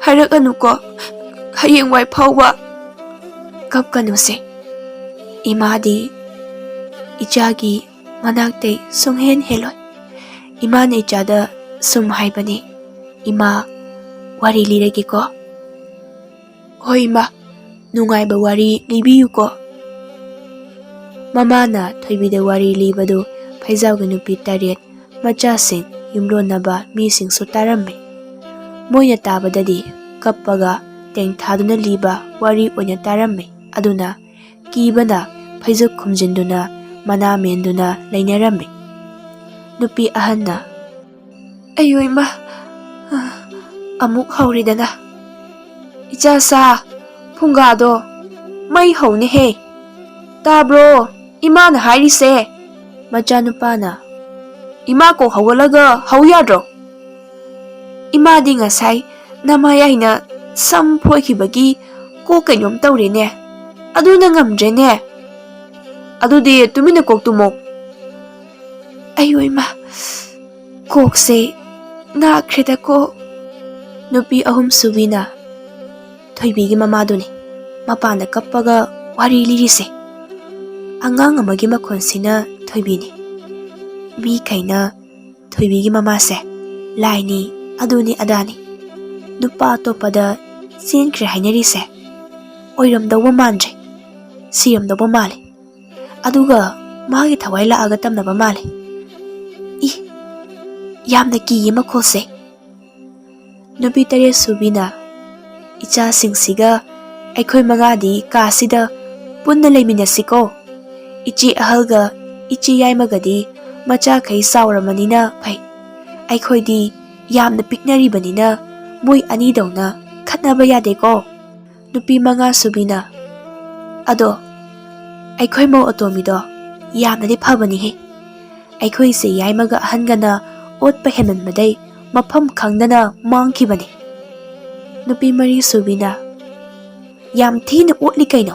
ꯍꯥꯏꯔꯛꯑꯅꯨꯀꯣ꯫ ꯍꯌꯦꯡꯋꯥꯏ ꯐꯥꯎꯕ ꯀꯞꯀꯅꯨꯁꯦ꯫ ꯏꯃꯥꯗꯤ ꯏꯆꯥꯒꯤ ꯃꯅꯥꯛꯇꯩ ꯁꯨꯡꯍꯦꯟ ꯍꯦꯜꯂꯣꯏ꯫ ꯏꯃꯥꯅ ꯏꯆꯥꯗ ꯁꯨꯝ ꯍꯥꯏꯕꯅꯦ, "ꯏꯃꯥ, ꯋꯥꯔꯤ ꯂꯤꯔꯒꯦꯀꯣ?" "ꯍꯣꯏ ꯏꯃꯥ, ꯅꯨꯡꯉꯥꯏꯕ ꯋꯥꯔꯤ ꯂꯤꯕꯤꯌꯨꯀꯣ?" ꯃꯃꯥꯅ ꯊꯣꯏꯕꯤꯗ ꯋꯥꯔꯤ ꯂꯤꯕꯗꯨ ꯐꯩꯖꯥꯎꯒꯤ ꯅꯨꯄꯤ ꯇꯔꯦꯠ, ꯃꯆꯥꯁꯤꯡ, ꯌꯨꯝꯂꯣꯟꯅꯕ ꯃꯤꯁꯤꯡꯁꯨ ꯇꯥꯔꯝꯃꯤ꯫ ꯃꯣꯏꯅ ꯇꯥꯕꯗꯗꯤ ꯀꯞꯄꯒ ꯇꯦꯡꯊꯥꯗꯨꯅ ꯂꯤꯕ ꯋꯥꯔꯤ ꯑꯣꯏꯅ ꯇꯥꯔꯝꯃꯤ꯫ ꯑꯗꯨꯅ ꯀꯤꯕꯅ ꯐꯩꯖꯨꯞ ꯈꯨꯝꯖꯤꯟꯗꯨꯅ ꯃꯅꯥ ꯃꯦꯟꯗꯨꯅ ꯂꯩꯅꯔꯝꯃꯤ꯫ ꯅꯨꯄꯤ ꯑꯍꯟꯅ, "ꯑꯌꯣ ꯏꯃꯥ, ꯑꯃꯨꯛ ꯍꯧꯔꯦꯗꯅ꯫ ꯏꯆꯥꯁꯥ, ꯐꯨꯡꯒꯥꯗꯣ ꯃꯩ ꯍꯧꯅꯦꯍꯦ꯫ ꯇꯥꯕ꯭ꯔꯣ ꯏꯃꯥꯅ ꯍꯥꯏꯔꯤꯁꯦ?" ꯃꯆꯥꯅꯨꯄꯥꯅ, "ꯏꯃꯥ ꯀꯣꯛ ꯍꯧꯒꯠꯂꯒ ꯍꯧ ꯌꯥꯗ꯭ꯔꯣ? ꯏꯃꯥꯗꯤ ꯉꯁꯥꯏ ꯅꯃꯥꯌꯥꯏꯅ ꯁꯝ ꯐꯣꯏꯈꯤꯕꯒꯤ ꯀꯣꯛ ꯀꯩꯅꯣꯝ ꯇꯧꯔꯦꯅꯦ꯫ ꯑꯗꯨꯅ ꯉꯝꯗ꯭ꯔꯦꯅꯦ꯫ ꯑꯗꯨꯗꯤ ꯇꯨꯃꯤꯟꯅ ꯀꯣꯛ ꯇꯨꯝꯃꯣ꯫" "ꯑꯌꯣ ꯏꯃꯥ, ꯀꯣꯛꯁꯦ ꯅꯥꯈ꯭ꯔꯦꯗꯀꯣ꯫" ꯅꯨꯄꯤ ꯑꯍꯨꯝꯁꯨꯕꯤꯅ ꯊꯣꯏꯕꯤꯒꯤ ꯃꯃꯥꯗꯨꯅꯤ ꯃꯄꯥꯟꯗ ꯀꯞꯄꯒ ꯋꯥꯔꯤ ꯂꯤꯔꯤꯁꯦ꯫ ꯑꯉꯥꯡ ꯑꯃꯒꯤ ꯃꯈꯣꯟꯁꯤꯅ ꯊꯣꯏꯕꯤꯅꯤ꯫ ꯃꯤꯈꯩꯅ ꯊꯣꯏꯕꯤꯒꯤ ꯃꯃꯥꯁꯦ ꯂꯥꯏꯅꯤ, ꯑꯗꯨꯅꯤ ꯑꯗꯥꯅꯤ, ꯅꯨꯄꯥ ꯑꯇꯣꯞꯄꯗ ꯆꯦꯟꯈ꯭ꯔꯦ ꯍꯥꯏꯅꯔꯤꯁꯦ ꯑꯣꯏꯔꯝꯗꯧꯕ ꯃꯥꯟꯗ꯭ꯔꯦ, ꯁꯤꯔꯝꯗꯧꯕ ꯃꯥꯜꯂꯦ꯫ ꯑꯗꯨꯒ ꯃꯥꯒꯤ ꯊꯋꯥꯏ ꯂꯥꯛꯑꯒ ꯇꯝꯅꯕ ꯃꯥꯜꯂꯦ꯫ ꯏ, ꯌꯥꯝꯅ ꯀꯤꯌꯦ ꯃꯈꯣꯜꯁꯦ꯫ ꯅꯨꯄꯤ ꯇꯔꯦꯠ ꯁꯨꯕꯤꯅ, "ꯏꯆꯥꯁꯤꯡꯁꯤꯒ ꯑꯩꯈꯣꯏ ꯃꯉꯥꯗꯤ ꯀꯥꯁꯤꯗ ꯄꯨꯟꯅ ꯂꯩꯃꯤꯟꯅꯁꯤꯀꯣ꯫ ꯏꯆꯦ ꯑꯍꯜꯒ ꯏꯆꯦ ꯌꯥꯏꯃꯒꯗꯤ ꯃꯆꯥꯈꯩ ꯆꯥꯎꯔꯕꯅꯤꯅ ꯐꯩ꯫ ꯑꯩꯈꯣꯏꯗꯤ ꯌꯥꯝꯅ ꯄꯤꯛꯅꯔꯤꯕꯅꯤꯅ ꯃꯣꯏ ꯑꯅꯤꯗꯧꯅ ꯈꯠꯅꯕ ꯌꯥꯗꯦꯀꯣ꯫" ꯅꯨꯄꯤ ꯃꯉꯥ ꯁꯨꯕꯤꯅ, "ꯑꯗꯣ ꯑꯩꯈꯣꯏ ꯃꯧ ꯑꯇꯣꯝꯕꯤꯗꯣ ꯌꯥꯝꯅꯗꯤ ꯐꯕꯅꯤꯍꯦ꯫ ꯑꯩꯈꯣꯏꯁꯦ ꯌꯥꯏꯃꯒ ꯑꯍꯟꯒꯅ ꯑꯣꯠꯄ ꯍꯦꯟꯃꯟꯕꯗꯩ ꯃꯐꯝ ꯈꯪꯗꯅ ꯃꯥꯡꯈꯤꯕꯅꯤ꯫" ꯅꯨꯄꯤ ꯃꯔꯤ ꯁꯨꯕꯤꯅ, "ꯌꯥꯝ ꯊꯤꯅ ꯑꯣꯠꯂꯤ ꯀꯩꯅꯣ꯫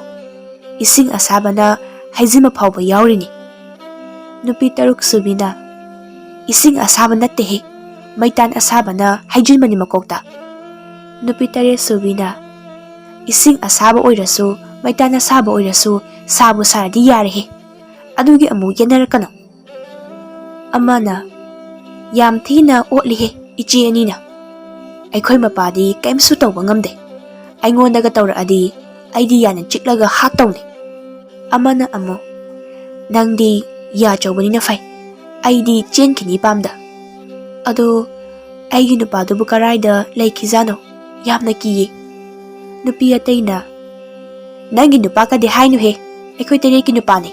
ꯏꯁꯤꯡ ꯑꯁꯥꯕꯅ ꯍꯩꯖꯤꯟꯕ ꯐꯥꯎꯕ ꯌꯥꯎꯔꯤꯅꯤ꯫" ꯅꯨꯄꯤ ꯇꯔꯨꯛ ꯁꯨꯕꯤꯅ, "ꯏꯁꯤꯡ ꯑꯁꯥꯕ ꯅꯠꯇꯦꯍꯦ, ꯃꯩꯇꯥꯟ ꯑꯁꯥꯕꯅ ꯍꯩꯖꯤꯟꯕꯅꯤ ꯃꯀꯣꯛꯇ꯫" ꯅꯨꯄꯤ ꯇꯔꯦꯠ ꯁꯨꯕꯤꯅ, "ꯏꯁꯤꯡ ꯑꯁꯥꯕ ꯑꯣꯏꯔꯁꯨ, ꯃꯩꯇꯥꯟ ꯑꯁꯥꯕ ꯑꯣꯏꯔꯁꯨ, ꯁꯥꯕꯨ ꯁꯥꯔꯗꯤ ꯌꯥꯔꯦꯍꯦ꯫ ꯑꯗꯨꯒꯤ ꯑꯃꯨꯛ ꯌꯦꯠꯅꯔꯛꯀꯅꯨ꯫" ꯑꯃꯅ, "ꯌꯥꯝ ꯊꯤꯅ ꯑꯣꯠꯂꯤꯍꯦ ꯏꯆꯦ ꯑꯅꯤꯅ꯫ ꯑꯩꯈꯣꯏ ꯃꯄꯥꯗꯤ ꯀꯔꯤꯝꯁꯨ ꯇꯧꯕ ꯉꯝꯗꯦ꯫ ꯑꯩꯉꯣꯟꯗꯒ ꯇꯧꯔꯛꯑꯗꯤ ꯑꯩꯗꯤ ꯌꯥꯅ ꯆꯤꯛꯂꯒ ꯍꯥꯠꯇꯧꯅꯤ꯫" ꯑꯃꯅ ꯑꯃꯨꯛ, "ꯅꯪꯗꯤ ꯌꯥ ꯆꯧꯕꯅꯤꯅ ꯐꯩ, ꯑꯩꯗꯤ ꯆꯦꯟꯈꯤꯅꯤ ꯄꯥꯝꯗ꯫ ꯑꯗꯣ ꯑꯩꯒꯤ ꯅꯨꯄꯥꯗꯨꯕꯨ ꯀꯔꯥꯏꯗ ꯂꯩꯈꯤꯖꯥꯠꯅꯣ? ꯌꯥꯝꯅ ꯀꯤꯌꯦ꯫" ꯅꯨꯄꯤ ꯑꯇꯩꯅ, "ꯅꯪꯒꯤ ꯅꯨꯄꯥ ꯀꯗꯤ ꯍꯥꯏꯅꯨꯍꯦ, ꯑꯩꯈꯣꯏ ꯇꯔꯦꯠꯀꯤ ꯅꯨꯄꯥꯅꯤ꯫"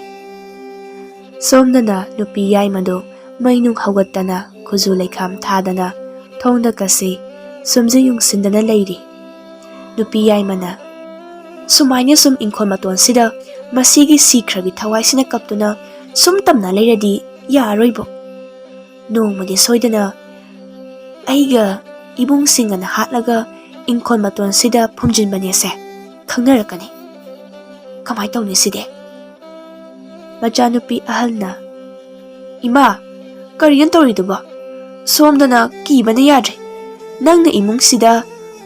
ꯁꯣꯝꯗꯅ ꯅꯨꯄꯤ ꯌꯥꯏꯃꯗꯨ ꯃꯩ ꯅꯨꯡ ꯍꯧꯒꯠꯇꯅ, ꯈꯨꯖꯨ ꯂꯩꯈꯥꯝ ꯊꯥꯗꯅ, ꯊꯣꯡꯗ ꯀꯁꯤ ꯁꯨꯝꯖꯤ ꯌꯨꯡꯁꯤꯟꯗꯅ ꯂꯩꯔꯤ꯫ ꯅꯨꯄꯤ ꯌꯥꯏꯃꯅ, "ꯁꯨꯃꯥꯏꯅ ꯁꯨꯝ ꯏꯪꯈꯣꯜ ꯃꯇꯣꯟꯁꯤꯗ ꯃꯁꯤꯒꯤ ꯁꯤꯈ꯭ꯔꯕꯤ ꯊꯋꯥꯏꯁꯤꯅ ꯀꯞꯇꯨꯅ ꯁꯨꯝ ꯇꯝꯅ ꯂꯩꯔꯗꯤ ꯌꯥꯔꯔꯣꯏꯕꯣ꯫ ꯅꯣꯡꯃꯗꯤ ꯁꯣꯏꯗꯅ ꯑꯩꯒ ꯏꯕꯨꯡꯁꯤꯡꯒꯅ ꯍꯥꯠꯂꯒ ꯏꯪꯈꯣꯜ ꯃꯇꯣꯟꯁꯤꯗ ꯐꯨꯝꯖꯤꯟꯕꯅꯦꯁꯦ ꯈꯪꯅꯔꯛꯀꯅꯤ꯫ ꯀꯃꯥꯏ ꯇꯧꯅꯤ ꯁꯤꯗꯤ?" ꯃꯆꯥꯅꯨꯄꯤ ꯑꯍꯜꯅ, "ꯏꯃꯥ, ꯀꯔꯤꯅꯣ ꯇꯧꯔꯤꯗꯨꯕꯣ? ꯁꯣꯝꯗꯅ ꯀꯤꯕꯅ ꯌꯥꯗ꯭ꯔꯦ꯫ ꯅꯪꯅ ꯏꯃꯨꯡꯁꯤꯗ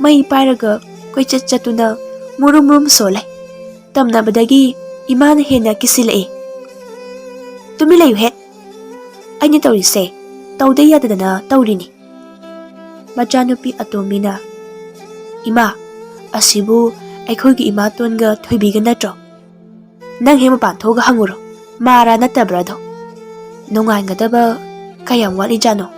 ꯃꯩ ꯄꯥꯏꯔꯒ ꯀꯣꯏꯆꯠ ꯆꯠꯇꯨꯅ ꯃꯨꯔꯨꯝ ꯃꯨꯔꯨꯝ ꯁꯣꯜꯂꯦ꯫ ꯇꯝꯅꯕꯗꯒꯤ ꯏꯃꯥꯅ ꯍꯦꯟꯅ ꯀꯤꯁꯤꯜꯂꯛꯑꯦ꯫ ꯇꯨꯃꯤꯟ ꯂꯩꯌꯨꯍꯦ꯫ ꯑꯩꯅ ꯇꯧꯔꯤꯁꯦ ꯇꯧꯗ ꯌꯥꯗꯗꯅ ꯇꯧꯔꯤꯅꯤ꯫" ꯃꯆꯥꯅꯨꯄꯤ ꯑꯇꯣꯝꯕꯤꯅ, "ꯏꯃꯥ, ꯑꯁꯤꯕꯨ ꯑꯩꯈꯣꯏꯒꯤ ꯏꯃꯥꯇꯣꯟꯒ ꯊꯣꯏꯕꯤꯒ ꯅꯠꯇ꯭ꯔꯣ? ꯅꯪ ꯍꯦꯛ ꯃꯄꯥꯟ ꯊꯣꯛꯑꯒ ꯍꯪꯉꯨꯔꯣ꯫ ꯃꯥꯔꯥ ꯅꯠꯇꯕ꯭ꯔꯥꯗꯣ? ꯅꯨꯡꯉꯥꯏꯒꯗꯕ ꯀꯌꯥꯝ ꯋꯥꯠꯂꯤꯖꯥꯠꯅꯣ?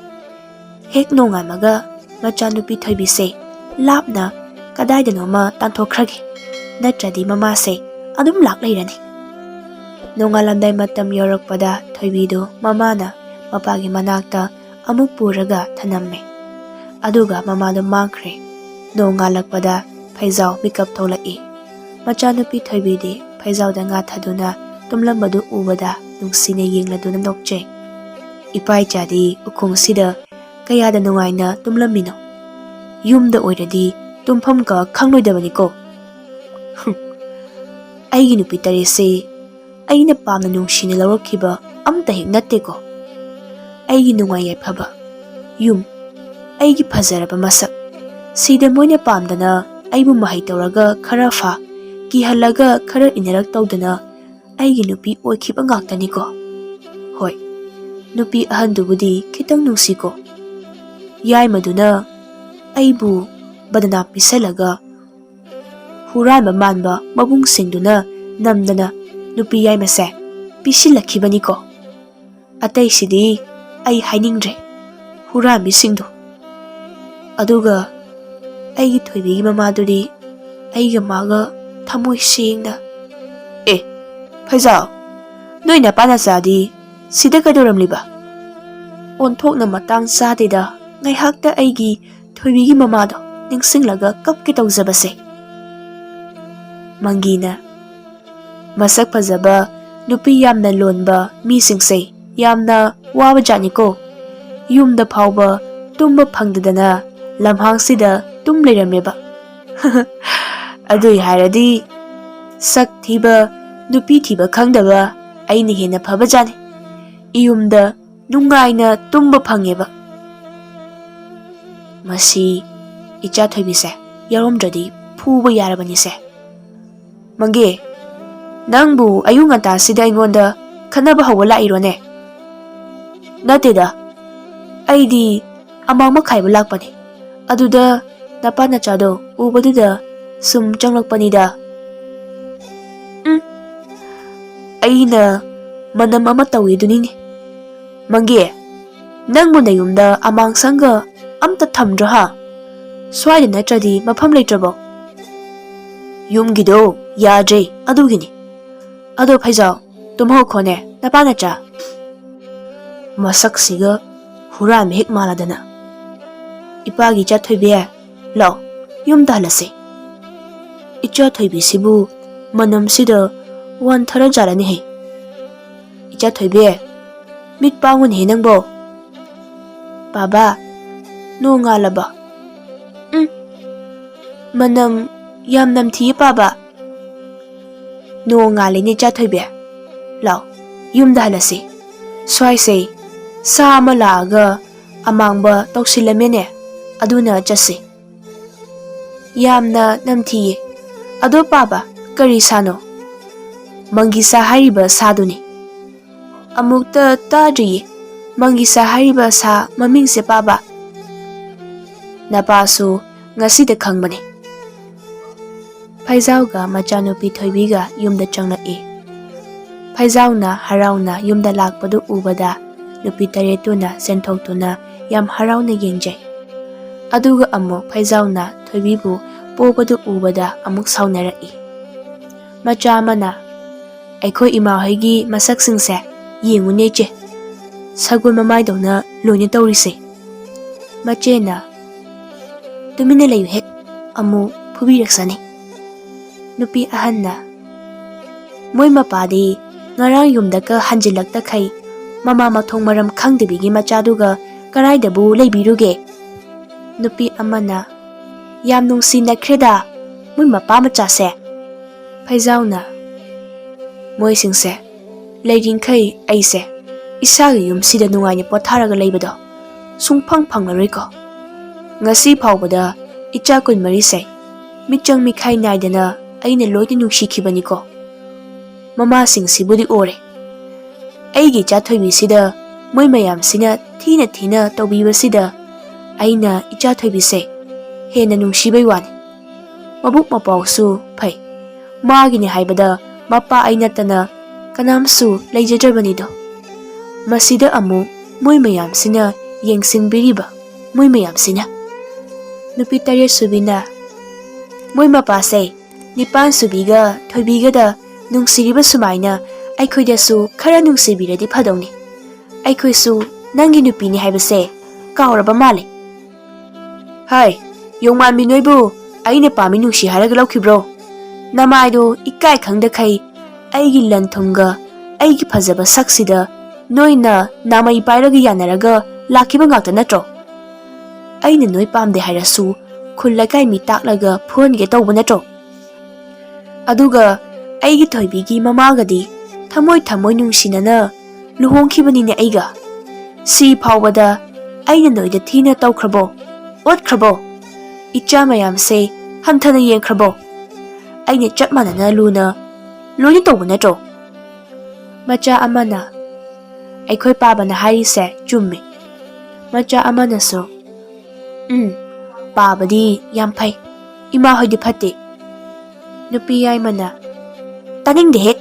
ꯍꯦꯛ ꯅꯣꯡꯉꯥꯟꯕꯒ ꯃꯆꯥꯅꯨꯄꯤ ꯊꯣꯏꯕꯤꯁꯦ ꯂꯥꯞꯅ ꯀꯗꯥꯏꯗꯅꯣꯃ ꯇꯥꯟꯊꯣꯛꯈ꯭ꯔꯒꯦ, ꯅꯠꯇ꯭ꯔꯗꯤ ꯃꯃꯥꯁꯦ ꯑꯗꯨꯝ ꯂꯥꯛ ꯂꯩꯔꯅꯤ꯫ ꯅꯣꯡꯉꯥꯜꯂꯝꯗꯥꯏ ꯃꯇꯝ ꯌꯧꯔꯛꯄꯗ ꯊꯣꯏꯕꯤꯗꯨ ꯃꯃꯥꯅ ꯃꯄꯥꯒꯤ ꯃꯅꯥꯛꯇ ꯑꯃꯨꯛ ꯄꯨꯔꯒ ꯊꯅꯝꯃꯦ꯫ ꯑꯗꯨꯒ ꯃꯃꯥꯗꯨ ꯃꯥꯡꯈ꯭ꯔꯦ꯫ ꯅꯣꯡꯉꯥꯜꯂꯛꯄꯗ ꯐꯩꯖꯥꯎ ꯃꯤꯀꯞ ꯊꯣꯛꯂꯛꯏ꯫ ꯃꯆꯥꯅꯨꯄꯤ ꯊꯣꯏꯕꯤꯗꯤ ꯐꯩꯖꯥꯎꯗ ꯉꯥꯊꯗꯨꯅ ꯇꯨꯝꯂꯝꯕꯗꯨ ꯎꯕꯗ ꯅꯨꯡꯁꯤꯅ ꯌꯦꯡꯂꯗꯨꯅ ꯅꯣꯛꯆꯩ꯫ "ꯏꯄꯥ ꯏꯆꯥꯗꯤ ꯎꯈꯣꯡꯁꯤꯗ ꯀꯌꯥꯗ ꯅꯨꯡꯉꯥꯏꯅ ꯇꯨꯝꯂꯝꯃꯤꯅꯣ? ꯌꯨꯝꯗ ꯑꯣꯏꯔꯗꯤ ꯇꯨꯝꯐꯝꯒ ꯈꯪꯂꯣꯏꯗꯕꯅꯤꯀꯣ꯫ ꯑꯩꯒꯤ ꯅꯨꯄꯤ ꯇꯔꯦꯠꯁꯦ ꯑꯩꯅ ꯄꯥꯝꯅ ꯅꯨꯡꯁꯤꯅ ꯂꯧꯔꯛꯈꯤꯕ ꯑꯝꯇ ꯍꯦꯛ ꯅꯠꯇꯦꯀꯣ꯫ ꯑꯩꯒꯤ ꯅꯨꯡꯉꯥꯏ ꯌꯥꯏꯐꯕ ꯌꯨꯝ, ꯑꯩꯒꯤ ꯐꯖꯔꯕ ꯃꯁꯛ, ꯁꯤꯗ ꯃꯣꯏꯅ ꯄꯥꯝꯗꯅ ꯑꯩꯕꯨ ꯃꯍꯩ ꯇꯧꯔꯒ ꯈꯔ ꯐꯥ, ꯀꯤꯍꯜꯂꯒ ꯈꯔ ꯏꯟꯅꯔꯛ ꯇꯧꯗꯅ ꯑꯩꯒꯤ ꯅꯨꯄꯤ ꯑꯣꯏꯈꯤꯕ ꯉꯥꯛꯇꯅꯤꯀꯣ꯫ ꯍꯣꯏ, ꯅꯨꯄꯤ ꯑꯍꯟꯗꯨꯕꯨꯗꯤ ꯈꯤꯇꯪ ꯅꯨꯡꯁꯤꯀꯣ꯫ ꯌꯥꯏꯃꯗꯨꯅ ꯑꯩꯕꯨ ꯕꯗꯅꯥꯝ ꯄꯤꯁꯜꯂꯒ ꯍꯨꯔꯥꯟꯕ ꯃꯥꯟꯕ ꯃꯕꯨꯡꯁꯤꯡꯗꯨꯅ ꯅꯝꯗꯅ ꯅꯨꯄꯤ ꯌꯥꯏꯃꯁꯦ ꯄꯤꯁꯤꯜꯂꯛꯈꯤꯕꯅꯤꯀꯣ꯫ ꯑꯇꯩꯁꯤꯗꯤ ꯑꯩ ꯍꯥꯏꯅꯤꯡꯗ꯭ꯔꯦ, ꯍꯨꯔꯥꯟꯕꯤꯁꯤꯡꯗꯣ꯫ ꯑꯗꯨꯒ ꯑꯩꯒꯤ ꯊꯣꯏꯕꯤꯒꯤ ꯃꯃꯥꯗꯨꯗꯤ ꯑꯩꯒ ꯃꯥꯒ ꯊꯃꯣꯏ ꯁꯦꯡꯅ"꯫ "ꯑꯦ, ꯐꯩꯖꯥꯎ, ꯅꯣꯏ ꯅꯄꯥ ꯅꯆꯥꯗꯤ ꯁꯤꯗ ꯀꯩꯗꯧꯔꯝꯂꯤꯕ?" ꯑꯣꯟꯊꯣꯛꯅ ꯃꯇꯥꯡ ꯆꯥꯗꯦꯗ, ꯉꯥꯏꯍꯥꯛꯇ ꯑꯩꯒꯤ ꯊꯣꯏꯕꯤꯒꯤ ꯃꯃꯥꯗꯣ ꯅꯤꯡꯁꯤꯡꯂꯒ ꯀꯞꯀꯦ ꯇꯧꯖꯕꯁꯦ꯫ ꯃꯪꯒꯤꯅ, "ꯃꯁꯛ ꯐꯖꯕ, ꯅꯨꯄꯤ ꯌꯥꯝꯅ ꯂꯣꯟꯕ ꯃꯤꯁꯤꯡꯁꯦ ꯌꯥꯝꯅ ꯋꯥꯕ ꯖꯥꯠꯅꯤꯀꯣ꯫ ꯌꯨꯝꯗ ꯐꯥꯎꯕ ꯇꯨꯝꯕ ꯐꯪꯗꯗꯅ ꯂꯝꯍꯥꯡꯁꯤꯗ ꯇꯨꯝ ꯂꯩꯔꯝꯃꯦꯕ꯫ ꯑꯗꯨꯏ ꯍꯥꯏꯔꯗꯤ ꯁꯛ ꯊꯤꯕ, ꯅꯨꯄꯤ ꯊꯤꯕ ꯈꯪꯗꯕ ꯑꯩꯅ ꯍꯦꯟꯅ ꯐꯕ ꯖꯥꯠꯅꯤ꯫ ꯏꯌꯨꯝꯗ ꯅꯨꯡꯉꯥꯏꯅ ꯇꯨꯝꯕ ꯐꯪꯉꯦꯕ꯫ ꯃꯁꯤ ꯏꯆꯥ ꯊꯣꯏꯕꯤꯁꯦ ꯌꯥꯎꯔꯝꯗ꯭ꯔꯗꯤ ꯐꯨꯕ ꯌꯥꯔꯕꯅꯤꯁꯦ꯫ ꯃꯪꯒꯦ, ꯅꯪꯕꯨ ꯑꯌꯨꯛ ꯉꯟꯇꯥꯁꯤꯗ ꯑꯩꯉꯣꯟꯗ ꯈꯠꯅꯕ ꯍꯧꯕ ꯂꯥꯛꯏꯔꯣꯅꯦ?" "ꯅꯠꯇꯦꯗ, ꯑꯩꯗꯤ ꯑꯃꯥꯡꯕ ꯈꯥꯏꯕ ꯂꯥꯛꯄꯅꯦ꯫ ꯑꯗꯨꯗ ꯅꯄꯥ ꯅꯆꯥꯗꯣ ꯎꯕꯗꯨꯗ ꯁꯨꯝ ꯆꯪꯂꯛꯄꯅꯤꯗ"꯫ "ꯎꯝ, ꯑꯩꯅ ꯃꯅꯝ ꯑꯃ ꯇꯧꯏꯗꯨꯅꯤꯅꯦ꯫ ꯃꯪꯒꯤ, ꯅꯪꯕꯨ ꯅꯌꯨꯝꯗ ꯑꯃꯥꯡꯁꯪꯒ ꯑꯝꯇ ꯊꯝꯗ꯭ꯔꯣ ꯍꯥ? ꯁ꯭ꯋꯥꯏꯗ ꯅꯠꯇ꯭ꯔꯗꯤ ꯃꯐꯝ ꯂꯩꯇ꯭ꯔꯕꯣ? ꯌꯨꯝꯒꯤꯗꯣ ꯌꯥꯗ꯭ꯔꯦ, ꯑꯗꯨꯒꯤꯅꯤ꯫ ꯑꯗꯣ ꯐꯩꯖꯥꯎ, ꯇꯨꯝꯍꯧꯈꯣꯅꯦ, ꯅꯄꯥ ꯅꯆꯥ꯫ ꯃꯁꯛꯁꯤꯒ ꯍꯨꯔꯥꯟꯕ ꯍꯦꯛ ꯃꯥꯜꯂꯗꯅ꯫ ꯏꯄꯥꯒꯤ ꯏꯆꯥ ꯊꯣꯏꯕꯤ, ꯂꯥꯎ, ꯌꯨꯝꯗ ꯍꯜꯂꯁꯤ꯫ ꯏꯆꯥ ꯊꯣꯏꯕꯤꯁꯤꯕꯨ ꯃꯅꯝꯁꯤꯗ ꯋꯥꯟꯊꯔ ꯖꯥꯠꯂꯅꯦꯍꯦ꯫ ꯏꯆꯥ ꯊꯣꯏꯕꯤ, ꯃꯤꯠ ꯄꯥꯡꯉꯨꯅꯦꯍꯦ ꯅꯪꯕꯣ꯫ ꯄꯥꯕ, ꯅꯣꯡ ꯉꯥꯜꯂꯕꯣ? ꯎꯝ, ꯃꯅꯝ ꯌꯥꯝ ꯅꯝꯊꯤꯌꯦ ꯄꯥꯕ꯫ ꯅꯣꯡ ꯉꯥꯜꯂꯤꯅꯦ ꯏꯆꯥ ꯊꯣꯏꯕꯤ꯫ ꯂꯥꯎ, ꯌꯨꯝꯗ ꯍꯜꯂꯁꯤ꯫ ꯁ꯭ꯋꯥꯏꯁꯦ ꯁꯥ ꯑꯃ ꯂꯥꯛꯑꯒ ꯑꯃꯥꯡꯕ ꯇꯧꯁꯤꯜꯂꯝꯃꯦꯅꯦ, ꯑꯗꯨꯅ ꯆꯠꯁꯤ꯫ ꯌꯥꯝꯅ ꯅꯝꯊꯤꯌꯦ꯫ ꯑꯗꯣ ꯄꯥꯕ, ꯀꯔꯤ ꯁꯥꯅꯣ? ꯃꯪꯒꯤꯁꯥ ꯍꯥꯏꯔꯤꯕ ꯁꯥꯗꯨꯅꯤ꯫ ꯑꯃꯨꯛꯇ ꯇꯥꯗ꯭ꯔꯤꯌꯦ ꯃꯪꯒꯤꯁꯥ ꯍꯥꯏꯔꯤꯕ ꯁꯥ ꯃꯃꯤꯡꯁꯦ ꯄꯥꯕ꯫ ꯅꯄꯥꯁꯨ ꯉꯁꯤꯗ ꯈꯪꯕꯅꯤ꯫ ꯐꯩꯖꯥꯎꯒ ꯃꯆꯥꯅꯨꯄꯤ ꯊꯣꯏꯕꯤꯒ ꯌꯨꯝꯗ ꯆꯪꯂꯛꯏ꯫ ꯐꯩꯖꯥꯎꯅ ꯍꯔꯥꯎꯅ ꯌꯨꯝꯗ ꯂꯥꯛꯄꯗꯨ ꯎꯕꯗ ꯅꯨꯄꯤ ꯇꯔꯦꯠꯇꯨꯅ ꯆꯦꯟꯊꯣꯛꯇꯨꯅ ꯌꯥꯝ ꯍꯔꯥꯎꯅ ꯌꯦꯡꯖꯩ꯫ ꯑꯗꯨꯒ ꯑꯃꯨꯛ ꯐꯩꯖꯥꯎꯅ ꯊꯣꯏꯕꯤꯕꯨ ꯄꯣꯕꯗꯨ ꯎꯕꯗ ꯑꯃꯨꯛ ꯁꯥꯎꯅꯔꯛꯏ꯫ ꯃꯆꯥ ꯑꯃꯅ, "ꯑꯩꯈꯣꯏ ꯏꯃꯥꯍꯣꯏꯒꯤ ꯃꯁꯛꯁꯤꯡꯁꯦ ꯌꯦꯡꯉꯨꯅꯦ ꯏꯆꯦ, ꯁꯒꯣꯜ ꯃꯃꯥꯏꯗꯧꯅ ꯂꯣꯏꯅ ꯇꯧꯔꯤꯁꯦ꯫" ꯃꯆꯦꯅ, "ꯇꯨꯃꯤꯟꯅ ꯂꯩꯌꯨ ꯍꯦꯛ, ꯑꯃꯨꯛ ꯐꯨꯕꯤꯔꯛꯁꯅꯤ꯫" ꯅꯨꯄꯤ ꯑꯍꯟꯅ, "ꯃꯣꯏ ꯃꯄꯥꯗꯤ ꯉꯔꯥꯡ ꯌꯨꯝꯗꯒ ꯍꯟꯖꯤꯜꯂꯛꯇꯈꯩ ꯃꯃꯥ ꯃꯊꯣꯡ ꯃꯔꯝ ꯈꯪꯗꯕꯤꯒꯤ ꯃꯆꯥꯗꯨꯒ ꯀꯔꯥꯏꯗꯕꯨ ꯂꯩꯕꯤꯔꯨꯒꯦ?" ꯅꯨꯄꯤ ꯑꯃꯅ, "ꯌꯥꯝ ꯅꯨꯡꯁꯤꯅꯈ꯭ꯔꯦꯗ ꯃꯣꯏ ꯃꯄꯥ ꯃꯆꯥꯁꯦ꯫" ꯐꯩꯖꯥꯎꯅ, "ꯃꯣꯏꯁꯤꯡꯁꯦ ꯂꯩꯔꯤꯡꯈꯩ ꯑꯩꯁꯦ ꯏꯁꯥꯒꯤ ꯌꯨꯝꯁꯤꯗ ꯅꯨꯡꯉꯥꯏꯅ ꯄꯣꯊꯥꯔꯒ ꯂꯩꯕꯗꯣ ꯁꯨꯡꯐꯪ ꯐꯪꯂꯔꯣꯏꯀꯣ꯫ ꯉꯁꯤ ꯐꯥꯎꯕꯗ ꯏꯆꯥ ꯀꯨꯟꯃꯔꯤꯁꯦ ꯃꯤꯆꯪ ꯃꯤꯈꯥꯏ ꯅꯥꯏꯗꯅ ꯑꯩꯅ ꯂꯣꯏꯅ ꯅꯨꯡꯁꯤꯈꯤꯕꯅꯤꯀꯣ꯫ ꯃꯃꯥꯁꯤꯡꯁꯤꯕꯨꯗꯤ ꯑꯣꯔꯦ꯫ ꯑꯩꯒꯤ ꯏꯆꯥ ꯊꯣꯏꯕꯤꯁꯤꯗ ꯃꯣꯏ ꯃꯌꯥꯝꯁꯤꯅ ꯊꯤꯅ ꯊꯤꯅ ꯇꯧꯕꯤꯕꯁꯤꯗ ꯑꯩꯅ ꯏꯆꯥ ꯊꯣꯏꯕꯤꯁꯦ ꯍꯦꯟꯅ ꯅꯨꯡꯁꯤꯕꯩ ꯋꯥꯅꯤ꯫ ꯃꯕꯨꯛ ꯃꯄꯥꯎꯁꯨ ꯐꯩ꯫ ꯃꯥꯒꯤꯅꯤ ꯍꯥꯏꯕꯗ ꯃꯄꯥ ꯑꯩ ꯅꯠꯇꯅ ꯀꯅꯥꯝꯁꯨ ꯂꯩꯖꯗ꯭ꯔꯕꯅꯤꯗꯣ꯫ ꯃꯁꯤꯗ ꯑꯃꯨꯛ ꯃꯣꯏ ꯃꯌꯥꯝꯁꯤꯅ ꯌꯦꯡꯁꯤꯟꯕꯤꯔꯤꯕ, ꯃꯣꯏ ꯃꯌꯥꯝꯁꯤꯅ꯫ ꯅꯨꯄꯤ ꯇꯔꯦꯠ ꯁꯨꯕꯤꯅ, "ꯃꯣꯏ ꯃꯄꯥꯁꯦ ꯅꯤꯄꯥꯟ ꯁꯨꯕꯤꯒ ꯊꯣꯏꯕꯤꯒꯗ ꯅꯨꯡꯁꯤꯔꯤꯕ ꯁꯨꯃꯥꯏꯅ ꯑꯩꯈꯣꯏꯗꯁꯨ ꯈꯔ ꯅꯨꯡꯁꯤꯕꯤꯔꯗꯤ ꯐꯗꯧꯅꯤ꯫ ꯑꯩꯈꯣꯏꯁꯨ ꯅꯪꯒꯤ ꯅꯨꯄꯤꯅꯤ ꯍꯥꯏꯕꯁꯦ ꯀꯥꯎꯔꯕ ꯃꯥꯜꯂꯦ꯫" "ꯍꯥꯏ, ꯌꯣꯡꯃꯥꯟꯕꯤ, ꯅꯣꯏꯕꯨ ꯑꯩꯅ ꯄꯥꯝꯃꯤ ꯅꯨꯡꯁꯤ ꯍꯥꯏꯔꯒ ꯂꯧꯈꯤꯕ꯭ꯔꯣ? ꯅꯃꯥꯏꯗꯣ ꯏꯀꯥꯏ ꯈꯪꯗꯈꯩ ꯑꯩꯒꯤ ꯂꯟ ꯊꯨꯝꯒ ꯑꯩꯒꯤ ꯐꯖꯕ ꯁꯛꯁꯤꯗ ꯅꯣꯏꯅ ꯅꯥꯃꯩ ꯄꯥꯏꯔꯒ ꯌꯥꯅꯔꯒ ꯂꯥꯛꯈꯤꯕ ꯉꯥꯛꯇ ꯅꯠꯇ꯭ꯔꯣ? ꯑꯩꯅ ꯅꯣꯏ ꯄꯥꯝꯗꯦ ꯍꯥꯏꯔꯁꯨ ꯈꯨꯜ ꯂꯩꯀꯥꯏ ꯃꯤ ꯇꯥꯛꯂꯒ ꯐꯨꯍꯟꯒꯦ ꯇꯧꯕ ꯅꯠꯇ꯭ꯔꯣ? ꯑꯗꯨꯒ ꯑꯩꯒꯤ ꯊꯣꯏꯕꯤꯒꯤ ꯃꯃꯥꯒꯗꯤ ꯊꯃꯣꯏ ꯊꯃꯣꯏ ꯅꯨꯡꯁꯤꯅꯅ ꯂꯨꯍꯣꯡꯈꯤꯕꯅꯤꯅꯦ ꯑꯩꯒ꯫ ꯁꯤ ꯐꯥꯎꯕꯗ ꯑꯩꯅ ꯅꯣꯏꯗ ꯊꯤꯅ ꯇꯧꯈ꯭ꯔꯕꯣ? ꯑꯣꯠꯈ꯭ꯔꯕꯣ? ꯏꯆꯥ ꯃꯌꯥꯝꯁꯦ ꯍꯟꯊꯅ ꯌꯦꯡꯈ꯭ꯔꯕꯣ? ꯑꯩꯅ ꯆꯞ ꯃꯥꯟꯅꯅ ꯂꯨꯅ ꯂꯣꯏꯅ ꯇꯧꯕ ꯅꯠꯇ꯭ꯔꯣ?" ꯃꯆꯥ ꯑꯃꯅ, "ꯑꯩꯈꯣꯏ ꯄꯥꯕꯅ ꯍꯥꯏꯔꯤꯁꯦ ꯆꯨꯝꯃꯤ꯫" ꯃꯆꯥ ꯑꯃꯅꯁꯨ, "ꯎꯝ, ꯄꯥꯕꯗꯤ ꯌꯥꯝ ꯐꯩ, ꯏꯃꯥ ꯍꯣꯏꯗꯤ ꯐꯠꯇꯦ꯫" ꯅꯨꯄꯤ ꯌꯥꯏꯃꯅ, "ꯇꯥꯅꯤꯡꯗꯦꯍꯦ,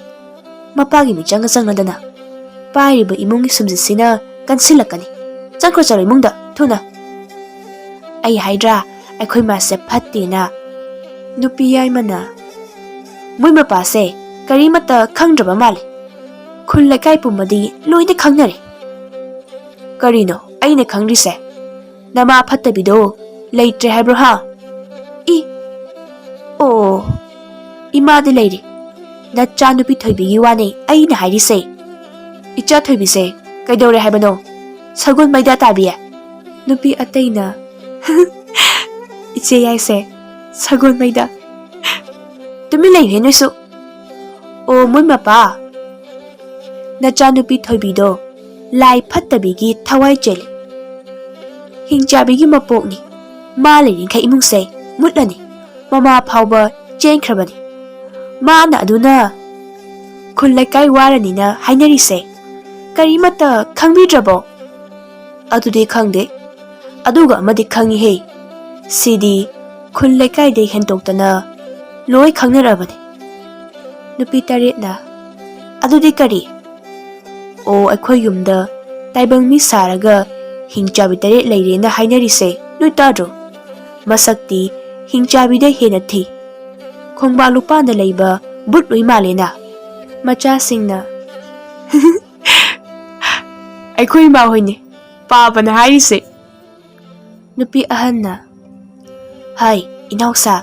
ꯃꯄꯥꯒꯤ ꯃꯤꯆꯪꯒ ꯆꯪꯂꯗꯅ ꯄꯥꯏꯔꯤꯕ ꯏꯃꯨꯡꯒꯤ ꯁꯨꯝꯖꯤꯠꯁꯤꯅ ꯀꯟꯁꯤꯜꯂꯛꯀꯅꯤ꯫ ꯆꯪꯈ꯭ꯔꯣ, ꯆꯠꯂꯣ ꯏꯃꯨꯡꯗ ꯊꯨꯅ꯫ ꯑꯩ ꯍꯥꯏꯗ꯭ꯔꯥ, ꯑꯩꯈꯣꯏ ꯃꯥꯁꯦ ꯐꯠꯇꯦꯅ꯫" ꯅꯨꯄꯤ ꯌꯥꯏꯃꯅ, "ꯃꯣꯏ ꯃꯄꯥꯁꯦ ꯀꯔꯤꯃꯠꯇ ꯈꯪꯗ꯭ꯔꯕ ꯃꯥꯜꯂꯦ꯫ ꯈꯨꯜ ꯂꯩꯀꯥꯏ ꯄꯨꯝꯕꯗꯤ ꯂꯣꯏꯅ ꯈꯪꯅꯔꯦ꯫" "ꯀꯔꯤꯅꯣ ꯑꯩꯅ ꯈꯪꯗ꯭ꯔꯤꯁꯦ? ꯅꯃꯥ ꯐꯠꯇꯕꯤꯗꯣ ꯂꯩꯇ꯭ꯔꯦ ꯍꯥꯏꯕ꯭ꯔꯣ, ꯍꯥ?" "ꯏ, ꯑꯣ, ꯏꯃꯥꯗꯤ ꯂꯩꯔꯤ꯫ ꯅꯆꯥꯅꯨꯄꯤ ꯊꯣꯏꯕꯤꯒꯤ ꯋꯥꯅꯦ ꯑꯩꯅ ꯍꯥꯏꯔꯤꯁꯦ꯫ ꯏꯆꯥ ꯊꯣꯏꯕꯤꯁꯦ ꯀꯩꯗꯧꯔꯦ ꯍꯥꯏꯕꯅꯣ, ꯁꯒꯣꯜ ꯃꯩꯗꯥ ꯇꯥꯕꯤ?" ꯅꯨꯄꯤ ꯑꯇꯩꯅ, "ꯏꯆꯦ ꯌꯥꯏꯁꯦ ꯁꯒꯣꯜ ꯃꯩꯗꯥ꯫" "ꯇꯨꯃꯤꯟ ꯂꯩꯌꯨꯍꯦ ꯅꯣꯏꯁꯨ꯫ ꯑꯣ, ꯃꯣꯏ ꯃꯄꯥ, ꯅꯆꯥꯅꯨꯄꯤ ꯊꯣꯏꯕꯤꯗꯣ ꯂꯥꯏ ꯐꯠꯇꯕꯤꯒꯤ ꯊꯋꯥꯏ ꯆꯦꯜꯂꯤ꯫ ꯍꯤꯡꯆꯥꯕꯤꯒꯤ ꯃꯄꯣꯛꯅꯤ꯫ ꯃꯥ ꯂꯩꯔꯤꯈꯩ ꯏꯃꯨꯡꯁꯦ ꯃꯨꯠꯂꯅꯤ꯫ ꯃꯃꯥ ꯐꯥꯎꯕ ꯆꯦꯟꯈ꯭ꯔꯕꯅꯤ꯫ ꯃꯥꯅ ꯑꯗꯨꯅ ꯈꯨꯜ ꯂꯩꯀꯥꯏ ꯋꯥꯔꯅꯤꯅ ꯍꯥꯏꯅꯔꯤꯁꯦ ꯀꯔꯤꯃꯠꯇ ꯈꯪꯕꯤꯗ꯭ꯔꯕꯣ?" "ꯑꯗꯨꯗꯤ ꯈꯪꯗꯦ꯫ ꯑꯗꯨꯒ ꯑꯃꯗꯤ ꯈꯪꯉꯤꯍꯦ꯫ ꯁꯤꯗꯤ ꯈꯨꯜ ꯂꯩꯀꯥꯏꯗꯩ ꯍꯦꯟꯗꯣꯛꯇꯅ ꯂꯣꯏ ꯈꯪꯅꯔꯕꯅꯤ꯫" ꯅꯨꯄꯤ ꯇꯔꯦꯠꯅ, ꯑꯗꯨꯗꯤ ꯀꯔꯤ? ꯑꯣ, ꯑꯩꯈꯣꯏ ꯌꯨꯝꯗ ꯇꯥꯏꯕꯪ ꯃꯤ ꯁꯥꯔꯒ ꯍꯤꯡꯆꯥꯕꯤ ꯇꯔꯦꯠ ꯂꯩꯔꯦꯅ ꯍꯥꯏꯅꯔꯤꯁꯦ ꯅꯣꯏ ꯇꯥꯗ꯭ꯔꯣ? ꯃꯁꯛꯇꯤ ꯍꯤꯡꯆꯥꯕꯤꯗ ꯍꯦꯟꯅ ꯊꯤ꯫ ꯈꯣꯡꯕꯥꯟ ꯂꯨꯄꯥꯟꯗ ꯂꯩꯕ ꯕꯨꯠ ꯂꯣꯏ ꯃꯥꯜꯂꯦꯅ꯫ ꯃꯆꯥꯁꯤꯡꯅ, "ꯑꯩꯈꯣꯏ ꯏꯃꯥ ꯍꯣꯏꯅꯦ, ꯄꯥꯕꯅ ꯍꯥꯏꯔꯤꯁꯦ"꯫ ꯅꯨꯄꯤ ꯑꯍꯟꯅ, "ꯍꯥꯏ, ꯏꯅꯥꯎꯁꯥ,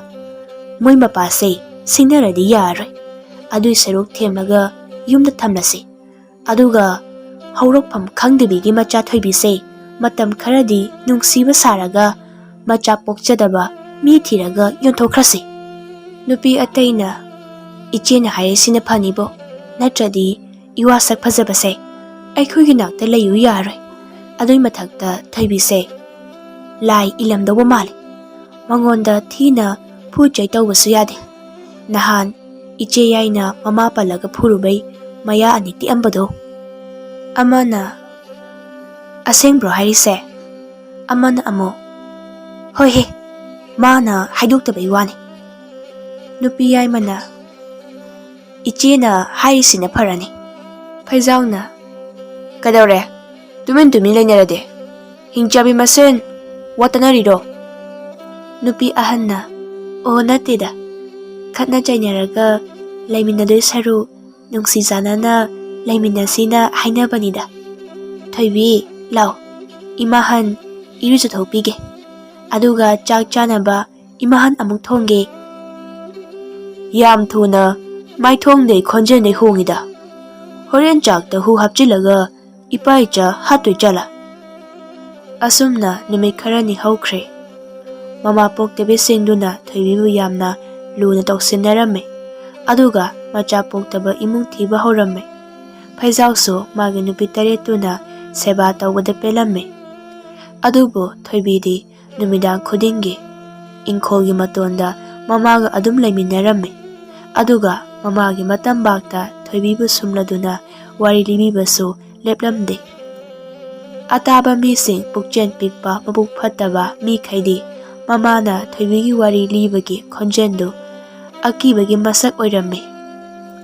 ꯃꯣꯏ ꯃꯄꯥꯁꯦ ꯁꯤꯡꯅꯔꯗꯤ ꯌꯥꯔꯔꯣꯏ꯫ ꯑꯗꯨꯏ ꯁꯔꯨꯛ ꯊꯦꯝꯂꯒ ꯌꯨꯝꯗ ꯊꯝꯂꯁꯤ꯫ ꯑꯗꯨꯒ ꯍꯧꯔꯛꯐꯝ ꯈꯪꯗꯕꯤꯒꯤ ꯃꯆꯥ ꯊꯣꯏꯕꯤꯁꯦ ꯃꯇꯝ ꯈꯔꯗꯤ ꯅꯨꯡꯁꯤꯕ ꯁꯥꯔꯒ ꯃꯆꯥ ꯄꯣꯛꯆꯗꯕ ꯃꯤ ꯊꯤꯔꯒ ꯌꯣꯟꯊꯣꯛꯈ꯭ꯔꯁꯤ"꯫ ꯅꯨꯄꯤ ꯑꯇꯩꯅ, "ꯏꯆꯦꯅ ꯍꯥꯏꯔꯤꯁꯤꯅ ꯐꯅꯤꯕꯣ, ꯅꯠꯇ꯭ꯔꯗꯤ ꯏꯋꯥ ꯁꯛ ꯐꯖꯕꯁꯦ ꯑꯩꯈꯣꯏꯒꯤ ꯅꯥꯛꯇ ꯂꯩꯌꯨ ꯌꯥꯔꯣꯏ꯫ ꯑꯗꯨꯏ ꯃꯊꯛꯇ ꯊꯣꯏꯕꯤꯁꯦ ꯂꯥꯏ ꯏꯜꯂꯝꯗꯧꯕ ꯃꯥꯜꯂꯤ꯫ ꯃꯉꯣꯟꯗ ꯊꯤꯅ ꯐꯨ ꯆꯩ ꯇꯧꯕꯁꯨ ꯌꯥꯗꯦ꯫ ꯅꯍꯥꯟ ꯏꯆꯦ ꯌꯥꯏꯅ ꯃꯃꯥ ꯄꯜꯂꯒ ꯐꯨꯔꯨꯕꯩ ꯃꯌꯥ ꯑꯅꯤ ꯇꯦꯛꯑꯝꯕꯗꯣ"꯫ ꯑꯃꯅ, "ꯑꯁꯦꯡꯕ꯭ꯔꯣ ꯍꯥꯏꯔꯤꯁꯦ?" ꯑꯃꯅ ꯑꯃꯨꯛ, "ꯍꯣꯏꯍꯦ, ꯃꯥꯅ ꯍꯥꯏꯗꯣꯛꯇꯕꯩ ꯋꯥꯅꯤ"꯫ ꯅꯨꯄꯤ ꯌꯥꯏꯃꯅ, "ꯏꯆꯦꯅ ꯍꯥꯏꯔꯤꯁꯤꯅ ꯐꯔꯅꯤ"꯫ ꯐꯩꯖꯥꯎꯅ, "ꯀꯩꯗꯧꯔꯦ? ꯇꯨꯃꯤꯟ ꯇꯨꯃꯤꯟ ꯂꯩꯅꯔꯗꯤ? ꯍꯤꯡꯆꯥꯕꯤ ꯃꯁꯦꯟ ꯋꯥ ꯇꯅꯔꯤꯔꯣ?" ꯅꯨꯄꯤ ꯑꯍꯟꯅ, "ꯑꯣ, ꯅꯠꯇꯦꯗ, ꯈꯠꯅ ꯆꯩꯅꯔꯒ ꯂꯩꯃꯤꯟꯅꯗꯣꯏ ꯁꯔꯨꯛ ꯅꯨꯡꯁꯤ ꯆꯥꯟꯅꯅ ꯂꯩꯃꯤꯟꯅꯁꯤꯅ ꯍꯥꯏꯅꯕꯅꯤꯗ꯫ ꯊꯣꯏꯕꯤ, ꯂꯥꯎ, ꯏꯃꯥꯍꯟ ꯏꯔꯨꯖꯊꯣꯛꯄꯤꯒꯦ, ꯑꯗꯨꯒ ꯆꯥꯛ ꯆꯥꯅꯕ ꯏꯃꯥꯍꯟ ꯑꯃꯨꯛ ꯊꯣꯡꯒꯦ"꯫ "ꯌꯥꯝ ꯊꯨꯅ ꯃꯥꯏꯊꯣꯡꯗꯩ ꯈꯣꯟꯖꯦꯜꯗꯩ ꯍꯣꯡꯉꯤꯗ꯫ ꯍꯣꯔꯦꯟ ꯆꯥꯛꯇ ꯍꯨ ꯍꯥꯞꯆꯤꯜꯂꯒ ꯏꯄꯥ ꯏꯆꯥ ꯍꯥꯠꯇꯣꯏ ꯆꯠꯂ?" ꯑꯁꯨꯝꯅ ꯅꯨꯃꯤꯠ ꯈꯔꯅꯤ ꯍꯧꯈ꯭ꯔꯦ꯫ ꯃꯃꯥ ꯄꯣꯛꯇꯕꯤꯁꯤꯡꯗꯨꯅ ꯊꯣꯏꯕꯤꯕꯨ ꯌꯥꯝꯅ ꯂꯨꯅ ꯇꯧꯁꯤꯟꯅꯔꯝꯃꯤ꯫ ꯑꯗꯨꯒ ꯃꯆꯥ ꯄꯣꯛꯇꯕ ꯏꯃꯨꯡ ꯊꯤꯕ ꯍꯧꯔꯝꯃꯤ꯫ ꯐꯩꯖꯥꯎꯁꯨ ꯃꯥꯒꯤ ꯅꯨꯄꯤ ꯇꯔꯦꯠꯇꯨꯅ ꯁꯦꯕꯥ ꯇꯧꯕꯗ ꯄꯦꯜꯂꯝꯃꯤ꯫ ꯑꯗꯨꯕꯨ ꯊꯣꯏꯕꯤꯗꯤ ꯅꯨꯃꯤꯗꯥꯡ ꯈꯨꯗꯤꯡꯒꯤ ꯏꯪꯈꯣꯜꯒꯤ ꯃꯇꯣꯟꯗ ꯃꯃꯥꯒ ꯑꯗꯨꯝ ꯂꯩꯃꯤꯟꯅꯔꯝꯃꯤ꯫ ꯑꯗꯨꯒ ꯃꯃꯥꯒꯤ ꯃꯇꯝꯕꯥꯛꯇ ꯊꯣꯏꯕꯤꯕꯨ ꯁꯨꯝꯂꯗꯨꯅ ꯋꯥꯔꯤ ꯂꯤꯕꯤꯕꯁꯨ ꯂꯦꯞꯂꯝꯗꯦ꯫ ꯑꯇꯥꯕ ꯃꯤꯁꯤꯡ, ꯄꯨꯛꯆꯦꯜ ꯄꯤꯛꯄ, ꯃꯕꯨꯛ ꯐꯠꯇꯕ ꯃꯤꯈꯩꯗꯤ ꯃꯃꯥꯅ ꯊꯣꯏꯕꯤꯒꯤ ꯋꯥꯔꯤ ꯂꯤꯕꯒꯤ ꯈꯣꯟꯖꯦꯜꯗꯨ ꯑꯀꯤꯕꯒꯤ ꯃꯁꯛ ꯑꯣꯏꯔꯝꯃꯤ꯫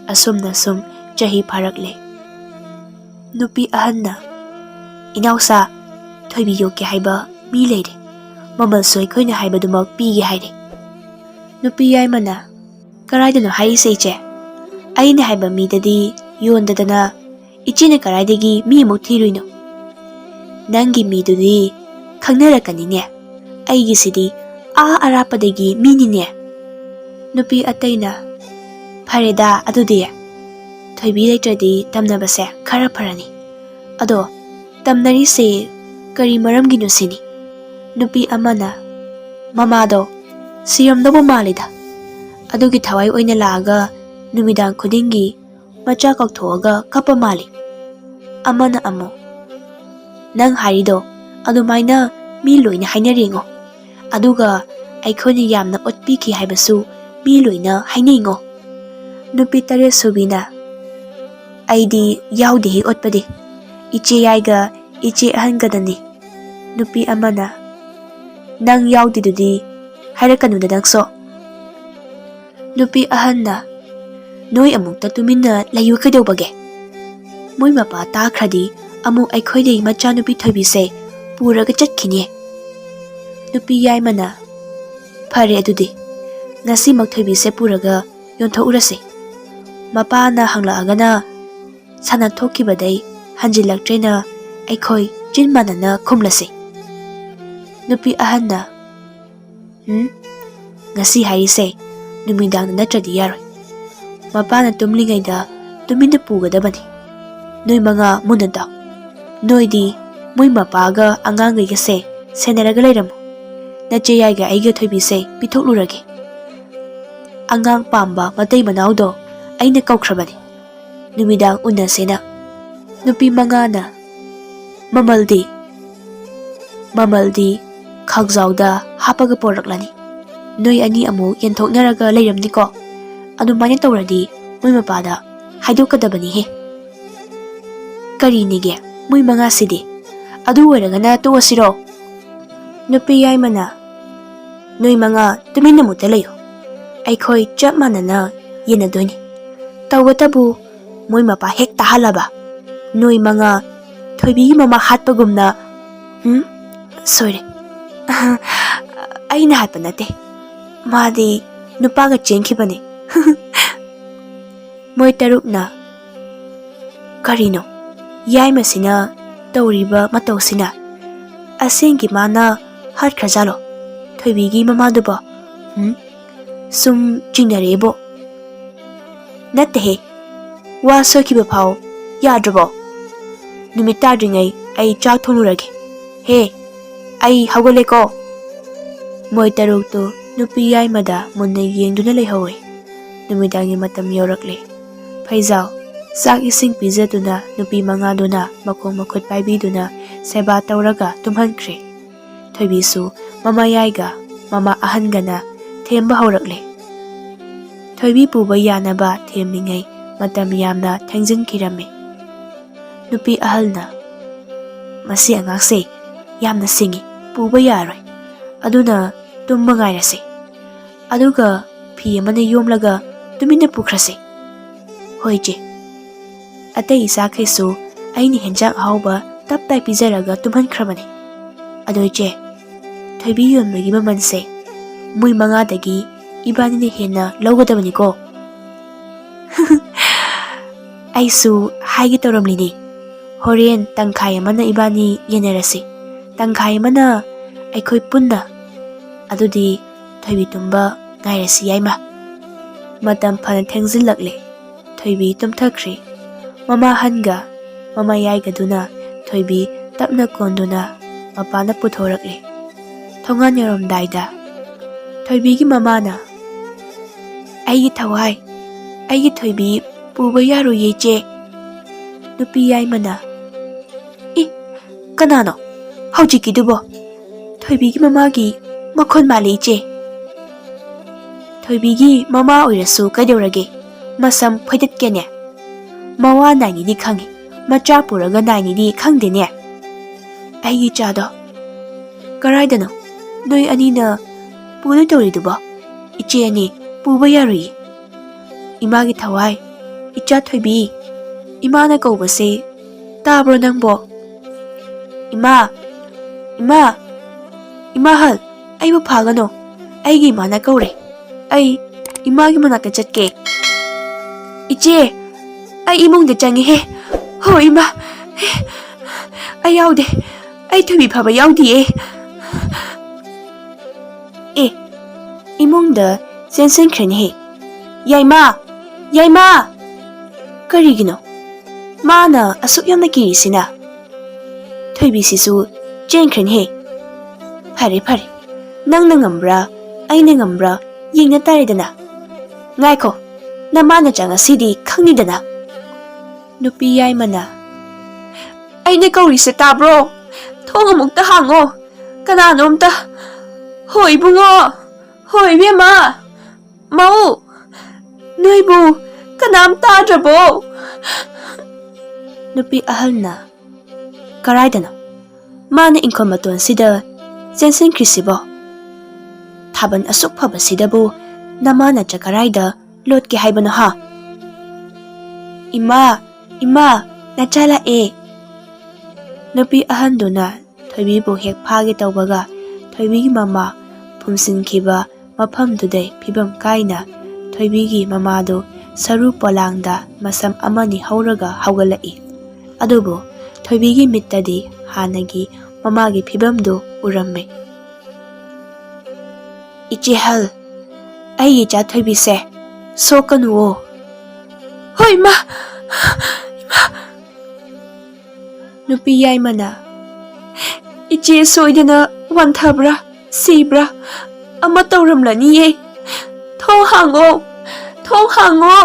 ꯑꯁꯨꯝꯅ ꯁꯨꯝ ꯆꯍꯤ ꯐꯥꯔꯛꯂꯦ꯫ ꯅꯨꯄꯤ ꯑꯍꯟꯅ, "ꯏꯅꯥꯎꯁꯥ, ꯊꯣꯏꯕꯤ ꯌꯣꯛꯀꯦ ꯍꯥꯏꯕ ꯃꯤ ꯂꯩꯔꯦ, ꯃꯃꯜꯁꯨ ꯑꯩꯈꯣꯏꯅ ꯍꯥꯏꯕꯗꯨꯃꯛ ꯄꯤꯒꯦ ꯍꯥꯏꯔꯦ꯫" ꯅꯨꯄꯤ ꯌꯥꯏꯃꯅ, "ꯀꯔꯥꯏꯗꯅꯣ ꯍꯥꯏꯔꯤꯁꯦ ꯏꯆꯦ? ꯑꯩꯅ ꯍꯥꯏꯕ ꯃꯤꯗꯗꯤ ꯌꯣꯟꯗꯗꯅ ꯏꯆꯦꯅ ꯀꯔꯥꯏꯗꯒꯤ ꯃꯤ ꯑꯃꯨꯛ ꯊꯤꯔꯨꯏꯅꯣ? ꯅꯪꯒꯤ ꯃꯤꯗꯨꯗꯤ ꯈꯪꯅꯔꯛꯀꯅꯤꯅꯦ, ꯑꯩꯒꯤꯁꯤꯗꯤ ꯑꯥ ꯑꯔꯥꯞꯄꯗꯒꯤ ꯃꯤꯅꯤꯅꯦ꯫" ꯅꯨꯄꯤ ꯑꯇꯩꯅ, "ꯐꯔꯦꯗ ꯑꯗꯨꯗꯤ, ꯊꯣꯏꯕꯤ ꯂꯩꯇ꯭ꯔꯗꯤ ꯇꯝꯅꯕꯁꯦ ꯈꯔ ꯐꯔꯅꯤ꯫ ꯑꯗꯣ ꯇꯝꯅꯔꯤꯁꯦ ꯀꯔꯤ ꯃꯔꯝꯒꯤꯅꯣ ꯁꯤꯅꯤ?" ꯅꯨꯄꯤ ꯑꯃꯅ, "ꯃꯃꯥꯗꯣ ꯁꯤꯔꯝꯗꯧꯕ ꯃꯥꯜꯂꯤꯗ, ꯑꯗꯨꯒꯤ ꯊꯋꯥꯏ ꯑꯣꯏꯅ ꯂꯥꯛꯑꯒ ꯅꯨꯃꯤꯗꯥꯡ ꯈꯨꯗꯤꯡꯒꯤ ꯃꯆꯥ ꯀꯧꯊꯣꯛꯑꯒ ꯀꯞꯄ ꯃꯥꯜꯂꯤ꯫" ꯑꯃꯅ ꯑꯃꯨꯛ, "ꯅꯪ ꯍꯥꯏꯔꯤꯗꯣ ꯑꯗꯨꯃꯥꯏꯅ ꯃꯤ ꯂꯣꯏꯅ ꯍꯥꯏꯅꯔꯦꯉꯣ, ꯑꯗꯨꯒ ꯑꯩꯈꯣꯏꯅ ꯌꯥꯝꯅ ꯑꯣꯠꯄꯤꯈꯤ ꯍꯥꯏꯕꯁꯨ ꯃꯤ ꯂꯣꯏꯅ ꯍꯥꯏꯅꯩꯉꯣ꯫" ꯅꯨꯄꯤ ꯇꯔꯦꯠ ꯁꯨꯕꯤꯅ, "ꯑꯩꯗꯤ ꯌꯥꯎꯗꯦꯍꯦ ꯑꯣꯠꯄꯗꯤ, ꯏꯆꯦ ꯌꯥꯏꯒ ꯏꯆꯦ ꯑꯍꯟꯒꯗꯅꯤ꯫" ꯅꯨꯄꯤ ꯑꯃꯅ, "ꯅꯪ ꯌꯥꯎꯗꯦꯗꯨꯗꯤ ꯍꯥꯏꯔꯛꯀꯅꯨꯗ ꯅꯪꯁꯨ꯫" ꯅꯨꯄꯤ ꯑꯍꯟꯅ, "ꯅꯣꯏ ꯑꯃꯨꯛꯇ ꯇꯨꯃꯤꯟꯅ ꯂꯩꯌꯨ ꯀꯩꯗꯧꯕꯒꯦ? ꯃꯣꯏ ꯃꯄꯥ ꯇꯥꯈ꯭ꯔꯗꯤ ꯑꯃꯨꯛ ꯑꯩꯈꯣꯏꯗꯩ ꯃꯆꯥꯅꯨꯄꯤ ꯊꯣꯏꯕꯤꯁꯦ ꯄꯨꯔꯒ ꯆꯠꯈꯤꯅꯤ꯫" ꯅꯨꯄꯤ ꯌꯥꯏꯃꯅ, "ꯐꯔꯦ ꯑꯗꯨꯗꯤ, ꯉꯁꯤꯃꯛ ꯊꯣꯏꯕꯤꯁꯦ ꯄꯨꯔꯒ ꯌꯣꯟꯊꯣꯛꯎꯔꯁꯤ꯫ ꯃꯄꯥꯅ ꯍꯪꯂꯛꯑꯒꯅ ꯁꯥꯟꯅ ꯊꯣꯛꯈꯤꯕꯗꯩ ꯍꯟꯖꯤꯜꯂꯛꯇ꯭ꯔꯦꯅ ꯑꯩꯈꯣꯏ ꯆꯤꯟ ꯃꯥꯟꯅꯅ ꯈꯨꯝꯂꯁꯤ꯫" ꯅꯨꯄꯤ ꯑꯍꯟꯅ, "ꯎꯝ, ꯉꯁꯤ ꯍꯥꯏꯔꯤꯁꯦ ꯅꯨꯃꯤꯗꯥꯡꯗ ꯅꯠꯇ꯭ꯔꯗꯤ ꯌꯥꯔꯣꯏ꯫ ꯃꯄꯥꯅ ꯇꯨꯝꯂꯤꯉꯩꯗ ꯇꯨꯃꯤꯟꯅ ꯄꯨꯒꯗꯕꯅꯤ꯫ ꯅꯣꯏ ꯃꯉꯥ ꯃꯨꯟꯅ ꯇꯥꯎ꯫ ꯅꯣꯏꯗꯤ ꯃꯣꯏ ꯃꯄꯥꯒ ꯑꯉꯥꯡꯈꯩꯒꯁꯦ ꯁꯦꯟꯅꯔꯒ ꯂꯩꯔꯝꯃꯨ꯫ ꯅꯆꯦ ꯌꯥꯏꯒ ꯑꯩꯒ ꯊꯣꯏꯕꯤꯁꯦ ꯄꯤꯊꯣꯛꯂꯨꯔꯒꯦ꯫ ꯑꯉꯥꯡ ꯄꯥꯝꯕ ꯃꯇꯩ ꯃꯅꯥꯎꯗꯣ ꯑꯩꯅ ꯀꯧꯈ꯭ꯔꯕꯅꯤ꯫ ꯅꯨꯃꯤꯗꯥꯡ ꯎꯅꯁꯦꯅ꯫" ꯅꯨꯄꯤ ꯃꯉꯥꯅ, "ꯃꯃꯜꯗꯤ?" "ꯃꯃꯜꯗꯤ ꯈꯥꯎꯖꯥꯎꯗ ꯍꯥꯞꯄꯒ ꯄꯣꯔꯛꯂꯅꯤ꯫ ꯅꯣꯏ ꯑꯅꯤ ꯑꯃꯨꯛ ꯌꯦꯟꯊꯣꯛꯅꯔꯒ ꯂꯩꯔꯝꯅꯤꯀꯣ꯫ ꯑꯗꯨꯃꯥꯏꯅ ꯇꯧꯔꯗꯤ ꯃꯣꯏ ꯃꯄꯥꯗ ꯍꯥꯏꯗꯣꯛꯀꯗꯕꯅꯤꯍꯦ꯫" "ꯀꯔꯤꯅꯤꯒꯦ ꯃꯣꯏ ꯃꯉꯥꯁꯤꯗꯤ? ꯑꯗꯨ ꯑꯣꯏꯔꯒꯅ ꯇꯣꯛꯑꯁꯤꯔꯣ?" ꯅꯨꯄꯤ ꯌꯥꯏꯃꯅ, "ꯅꯣꯏ ꯃꯉꯥ ꯇꯨꯃꯤꯟꯅ ꯃꯨꯠꯇ ꯂꯩꯌꯨ꯫ ꯑꯩꯈꯣꯏ ꯆꯞ ꯃꯥꯟꯅꯅ ꯌꯦꯟꯅꯗꯣꯏꯅꯤ꯫ ꯇꯧꯕꯇꯕꯨ ꯃꯣꯏ ꯃꯄꯥ ꯍꯦꯛ ꯇꯥꯍꯜꯂꯕ, ꯅꯣꯏ ꯃꯉꯥ ꯊꯣꯏꯕꯤꯒꯤ ꯃꯃꯥ ꯍꯥꯠꯄꯒꯨꯝꯅ꯫ ꯎꯝ, ꯁꯣꯏꯔꯦ꯫ ꯑꯩꯅ ꯍꯥꯠꯄ ꯅꯠꯇꯦ, ꯃꯥꯗꯤ ꯅꯨꯄꯥꯒ ꯆꯦꯟꯈꯤꯕꯅꯦ꯫ ꯃꯣꯏ ꯇꯔꯨꯛꯅ꯫ ꯀꯔꯤꯅꯣ ꯌꯥꯏꯃꯁꯤꯅ ꯇꯧꯔꯤꯕ ꯃꯇꯧꯁꯤꯅ? ꯑꯁꯦꯡꯒꯤ ꯃꯥꯅ ꯍꯥꯠꯈ꯭ꯔꯖꯥꯠꯂꯣ ꯊꯣꯏꯕꯤꯒꯤ ꯃꯃꯥꯗꯨꯕꯣ? ꯎꯝ? ꯁꯨꯝ ꯆꯤꯡꯅꯔꯛꯑꯦꯕꯣ꯫ ꯅꯠꯇꯦꯍꯦ, ꯋꯥ ꯁꯣꯏꯈꯤꯕ ꯐꯥꯎ ꯌꯥꯗ꯭ꯔꯕꯣ? ꯅꯨꯃꯤꯠ ꯇꯥꯗ꯭ꯔꯤꯉꯩ ꯑꯩ ꯆꯥꯛ ꯊꯣꯡꯂꯨꯔꯒꯦ꯫ ꯍꯦ, ꯑꯩ ꯍꯧꯒꯠꯂꯦꯀꯣ꯫ ꯃꯣꯏ ꯇꯔꯨꯛꯇꯨ ꯅꯨꯄꯤ ꯌꯥꯏꯃꯗ ꯃꯨꯟꯅ ꯌꯦꯡꯗꯨꯅ ꯂꯩꯍꯧꯋꯦ꯫ ꯅꯨꯃꯤꯗꯥꯡꯒꯤ ꯃꯇꯝ ꯌꯧꯔꯛꯂꯦ꯫ ꯐꯩꯖꯥꯎ, ꯆꯥꯛ ꯏꯁꯤꯡ ꯄꯤꯖꯗꯨꯅ ꯅꯨꯄꯤ ꯃꯉꯥꯗꯨꯅ ꯃꯈꯣꯡ ꯃꯈꯨꯠ ꯄꯥꯏꯕꯤꯗꯨꯅ ꯁꯦꯕꯥ ꯇꯧꯔꯒ ꯇꯨꯝꯍꯟꯈ꯭ꯔꯦ꯫ ꯊꯣꯏꯕꯤꯁꯨ ꯃꯃꯥꯌꯥꯏꯒ ꯃꯃꯥ ꯑꯍꯟꯒꯅ ꯊꯦꯝꯕ ꯍꯧꯔꯛꯂꯦ꯫ ꯊꯣꯏꯕꯤ ꯄꯨꯕ ꯌꯥꯅꯕ ꯊꯦꯝꯂꯤꯉꯩ ꯃꯇꯝ ꯌꯥꯝꯅ ꯊꯦꯡꯖꯤꯟꯈꯤꯔꯝꯃꯤ꯫ ꯅꯨꯄꯤ ꯑꯍꯜꯅ, "ꯃꯁꯤ ꯑꯉꯥꯡꯁꯦ ꯌꯥꯝꯅ ꯁꯤꯡꯉꯤ, ꯄꯨꯕ ꯌꯥꯔꯣꯏ, ꯑꯗꯨꯅ ꯇꯨꯝꯕ ꯉꯥꯏꯔꯁꯤ꯫ ꯑꯗꯨꯒ ꯐꯤ ꯑꯃꯅ ꯌꯣꯝꯂꯒ ꯇꯨꯃꯤꯟꯅ ꯄꯨꯈ꯭ꯔꯁꯤ꯫" "ꯍꯣꯏ, ꯏꯆꯦ꯫ ꯑꯇꯩ ꯏꯆꯥꯈꯩꯁꯨ ꯑꯩꯅ ꯍꯦꯟꯖꯥꯡ ꯑꯍꯥꯎꯕ ꯇꯞ ꯇꯥꯏ ꯄꯤꯖꯔꯒ ꯇꯨꯝꯍꯟꯈ꯭ꯔꯕꯅꯤ꯫ ꯑꯗꯣ ꯏꯆꯦ, ꯊꯣꯏꯕꯤ ꯌꯣꯟꯕꯒꯤ ꯃꯃꯜꯁꯦ ꯃꯣꯏ ꯃꯉꯥꯗꯒꯤ ꯏꯕꯥꯅꯤꯅ ꯍꯦꯟꯅ ꯂꯧꯒꯗꯕꯅꯤꯀꯣ꯫" "ꯑꯩꯁꯨ ꯍꯥꯏꯒꯦ ꯇꯧꯔꯝꯂꯤꯅꯤ꯫ ꯍꯣꯔꯦꯟ ꯇꯪꯈꯥꯏ ꯑꯃꯅ ꯏꯕꯥꯅꯤ ꯌꯦꯟꯅꯔꯁꯤ, ꯇꯪꯈꯥꯏ ꯑꯃꯅ ꯑꯩꯈꯣꯏ ꯄꯨꯟꯅ꯫ ꯑꯗꯨꯗꯤ ꯊꯣꯏꯕꯤ ꯇꯨꯝꯕ ꯉꯥꯏꯔꯁꯤ ꯌꯥꯏꯃ꯫ ꯃꯇꯝ ꯐꯅ ꯊꯦꯡꯖꯤꯜꯂꯛꯂꯦ꯫ ꯊꯣꯏꯕꯤ ꯇꯨꯝꯊꯈ꯭ꯔꯦ꯫ ꯃꯃꯥ ꯑꯍꯟꯒ ꯃꯃꯥ ꯌꯥꯏꯒꯗꯨꯅ ꯊꯣꯏꯕꯤ ꯇꯞꯅ ꯀꯣꯟꯗꯨꯅ ꯃꯄꯥꯟꯗ ꯄꯨꯊꯣꯔꯛꯂꯦ꯫ ꯊꯣꯡꯒꯥꯟ ꯌꯧꯔꯝꯗꯥꯏꯗ ꯊꯣꯏꯕꯤꯒꯤ ꯃꯃꯥꯅ, "ꯑꯩꯒꯤ ꯊꯋꯥꯏ, ꯑꯩꯒꯤ ꯊꯣꯏꯕꯤ ꯄꯨꯕ ꯌꯥꯔꯣꯏꯌꯦ, ꯏꯆꯦ꯫" ꯅꯨꯄꯤ ꯌꯥꯏꯃꯅ, "ꯏ, ꯀꯅꯥꯅꯣ ꯍꯧꯖꯤꯛꯀꯤꯗꯨꯕꯣ? ꯊꯣꯏꯕꯤꯒꯤ ꯃꯃꯥꯒꯤ ꯃꯈꯣꯟ ꯃꯥꯜꯂꯤ, ꯏꯆꯦ꯫" "ꯊꯣꯏꯕꯤꯒꯤ ꯃꯃꯥ ꯑꯣꯏꯔꯁꯨ ꯀꯩꯗꯧꯔꯒꯦ? ꯃꯁꯝ ꯐꯣꯏꯗꯠꯀꯦꯅꯦ꯫ ꯃꯋꯥ ꯅꯥꯏꯅꯤꯗꯤ ꯈꯪꯉꯤ, ꯃꯆꯥ ꯄꯨꯔꯒ ꯅꯥꯏꯅꯤꯗꯤ ꯈꯪꯗꯦꯅꯦ꯫ ꯑꯩꯒꯤ ꯏꯆꯥꯗꯣ ꯀꯔꯥꯏꯗꯅꯣ ꯅꯣꯏ ꯑꯅꯤꯅ ꯄꯨꯗꯣꯏ ꯇꯧꯔꯤꯗꯨꯕꯣ? ꯏꯆꯦ ꯑꯅꯤ ꯄꯨꯕ ꯌꯥꯔꯣꯏꯌꯦ꯫ ꯏꯃꯥꯒꯤ ꯊꯋꯥꯏ, ꯏꯆꯥ ꯊꯣꯏꯕꯤ, ꯏꯃꯥꯅ ꯀꯧꯕꯁꯦ ꯇꯥꯕ꯭ꯔꯣ ꯅꯪꯕꯣ? ꯏꯃꯥ, ꯏꯃꯥ, ꯏꯃꯥ ꯍꯜ, ꯑꯩꯕꯨ ꯐꯥꯒꯅꯣ꯫ ꯑꯩꯒꯤ ꯏꯃꯥꯅ ꯀꯧꯔꯦ꯫ ꯑꯩ ꯏꯃꯥꯒꯤ ꯃꯅꯥꯛꯇ ꯆꯠꯀꯦ꯫ ꯏꯆꯦ, ꯑꯩ ꯏꯃꯨꯡꯗ ꯆꯪꯉꯤꯍꯦ꯫ ꯍꯣ ꯏꯃꯥ, ꯑꯩ ꯌꯥꯎꯗꯦ꯫ ꯑꯩ ꯊꯣꯏꯕꯤ ꯐꯥꯕ ꯌꯥꯎꯗꯤꯌꯦ꯫ ꯑꯦ, ꯏꯃꯨꯡꯗ ꯆꯦꯟꯁꯤꯟꯈ꯭ꯔꯦꯅꯦꯍꯦ꯫ ꯌꯥꯏꯃꯥ! ꯌꯥꯏꯃꯥ! ꯀꯔꯤꯒꯤꯅꯣ ꯃꯥꯅ ꯑꯁꯨꯛ ꯌꯥꯝꯅ ꯀꯤꯔꯤꯁꯤꯅ? ꯊꯣꯏꯕꯤꯁꯤꯁꯨ ꯆꯦꯟꯈ꯭ꯔꯦꯅꯦꯍꯦ꯫ ꯐꯔꯦ, ꯐꯔꯦ, ꯅꯪꯅ ꯉꯝꯕ꯭ꯔꯥ, ꯑꯩꯅ ꯉꯝꯕ꯭ꯔꯥ ꯌꯦꯡꯅ ꯇꯥꯔꯦꯗꯅ꯫ ꯉꯥꯏꯈꯣ, ꯅꯃꯥꯅ ꯆꯪꯉꯁꯤꯗꯤ ꯈꯪꯅꯤꯗꯅ꯫ ꯅꯨꯄꯤ ꯌꯥꯏꯃꯅ, "ꯑꯩꯅ ꯀꯧꯔꯤꯁꯦ ꯇꯥꯕ꯭ꯔꯣ? ꯊꯣꯡ ꯑꯃꯨꯛꯇ ꯍꯥꯡꯉꯣ꯫ ꯀꯅꯥꯅꯣꯝꯇ꯫ ꯍꯣ ꯏꯕꯨꯡꯉꯣ! ꯍꯣ ꯏꯕꯦꯝꯃ! ꯃꯧ! ꯅꯣꯏꯕꯨ ꯀꯅꯥꯝ ꯇꯥꯗ꯭ꯔꯕꯣ?" ꯅꯨꯄꯤ ꯑꯍꯜꯅ, "ꯀꯔꯥꯏꯗꯅꯣ? ꯃꯥꯅ ꯏꯪꯈꯣꯜ ꯃꯇꯣꯟꯁꯤꯗ ꯆꯦꯟꯁꯤꯟꯈ꯭ꯔꯤꯁꯤꯕꯣ? ꯊꯥꯕꯜ ꯑꯁꯨꯛ ꯐꯕꯁꯤꯗꯕꯨ ꯅꯃꯥ ꯅꯆꯥ ꯀꯔꯥꯏꯗ ꯂꯣꯠꯀꯦ ꯍꯥꯏꯕꯅꯣ ꯍꯥ?" "ꯏꯃꯥ, ꯏꯃꯥ, ꯅꯆꯥ ꯂꯥꯛꯑꯦ!" ꯅꯨꯄꯤ ꯑꯍꯟꯗꯨꯅ ꯊꯣꯏꯕꯤꯕꯨ ꯍꯦꯛ ꯐꯥꯒꯦ ꯇꯧꯕꯒ, ꯊꯣꯏꯕꯤꯒꯤ ꯃꯃꯥ ꯐꯨꯝꯖꯤꯟꯈꯤꯕ ꯃꯐꯝꯗꯨꯗꯩ ꯐꯤꯕꯝ ꯀꯥꯏꯅ ꯊꯣꯏꯕꯤꯒꯤ ꯃꯃꯥꯗꯨ ꯁꯔꯨ ꯄꯣꯂꯥꯡꯗ ꯃꯁꯝ ꯑꯃꯅꯤ ꯍꯧꯔꯒ ꯍꯧꯒꯠꯂꯛꯏ꯫ ꯑꯗꯨꯕꯨ ꯊꯣꯏꯕꯤꯒꯤ ꯃꯤꯠꯇꯗꯤ ꯍꯥꯟꯅꯒꯤ ꯃꯃꯥꯒꯤ ꯐꯤꯕꯝꯗꯨ ꯎꯔꯝꯃꯦ꯫ "ꯏꯆꯦ ꯍꯜ, ꯑꯩꯒꯤ ꯏꯆꯥ ꯊꯣꯏꯕꯤꯁꯦ ꯁꯣꯛꯀꯅꯨꯋꯣ꯫" "ꯍꯣꯏ, ꯏꯃꯥ!" ꯅꯨꯄꯤ ꯌꯥꯏꯃꯅ, "ꯏꯆꯦ ꯁꯣꯏꯗꯅ ꯋꯥꯟꯊꯕ꯭ꯔꯥ, ꯁꯤꯕ꯭ꯔꯥ ꯑꯃ ꯇꯧꯔꯝꯂꯅꯤꯌꯦ꯫ ꯊꯣꯡ ꯍꯥꯡꯉꯣ, ꯊꯣꯡ ꯍꯥꯡꯉꯣ!"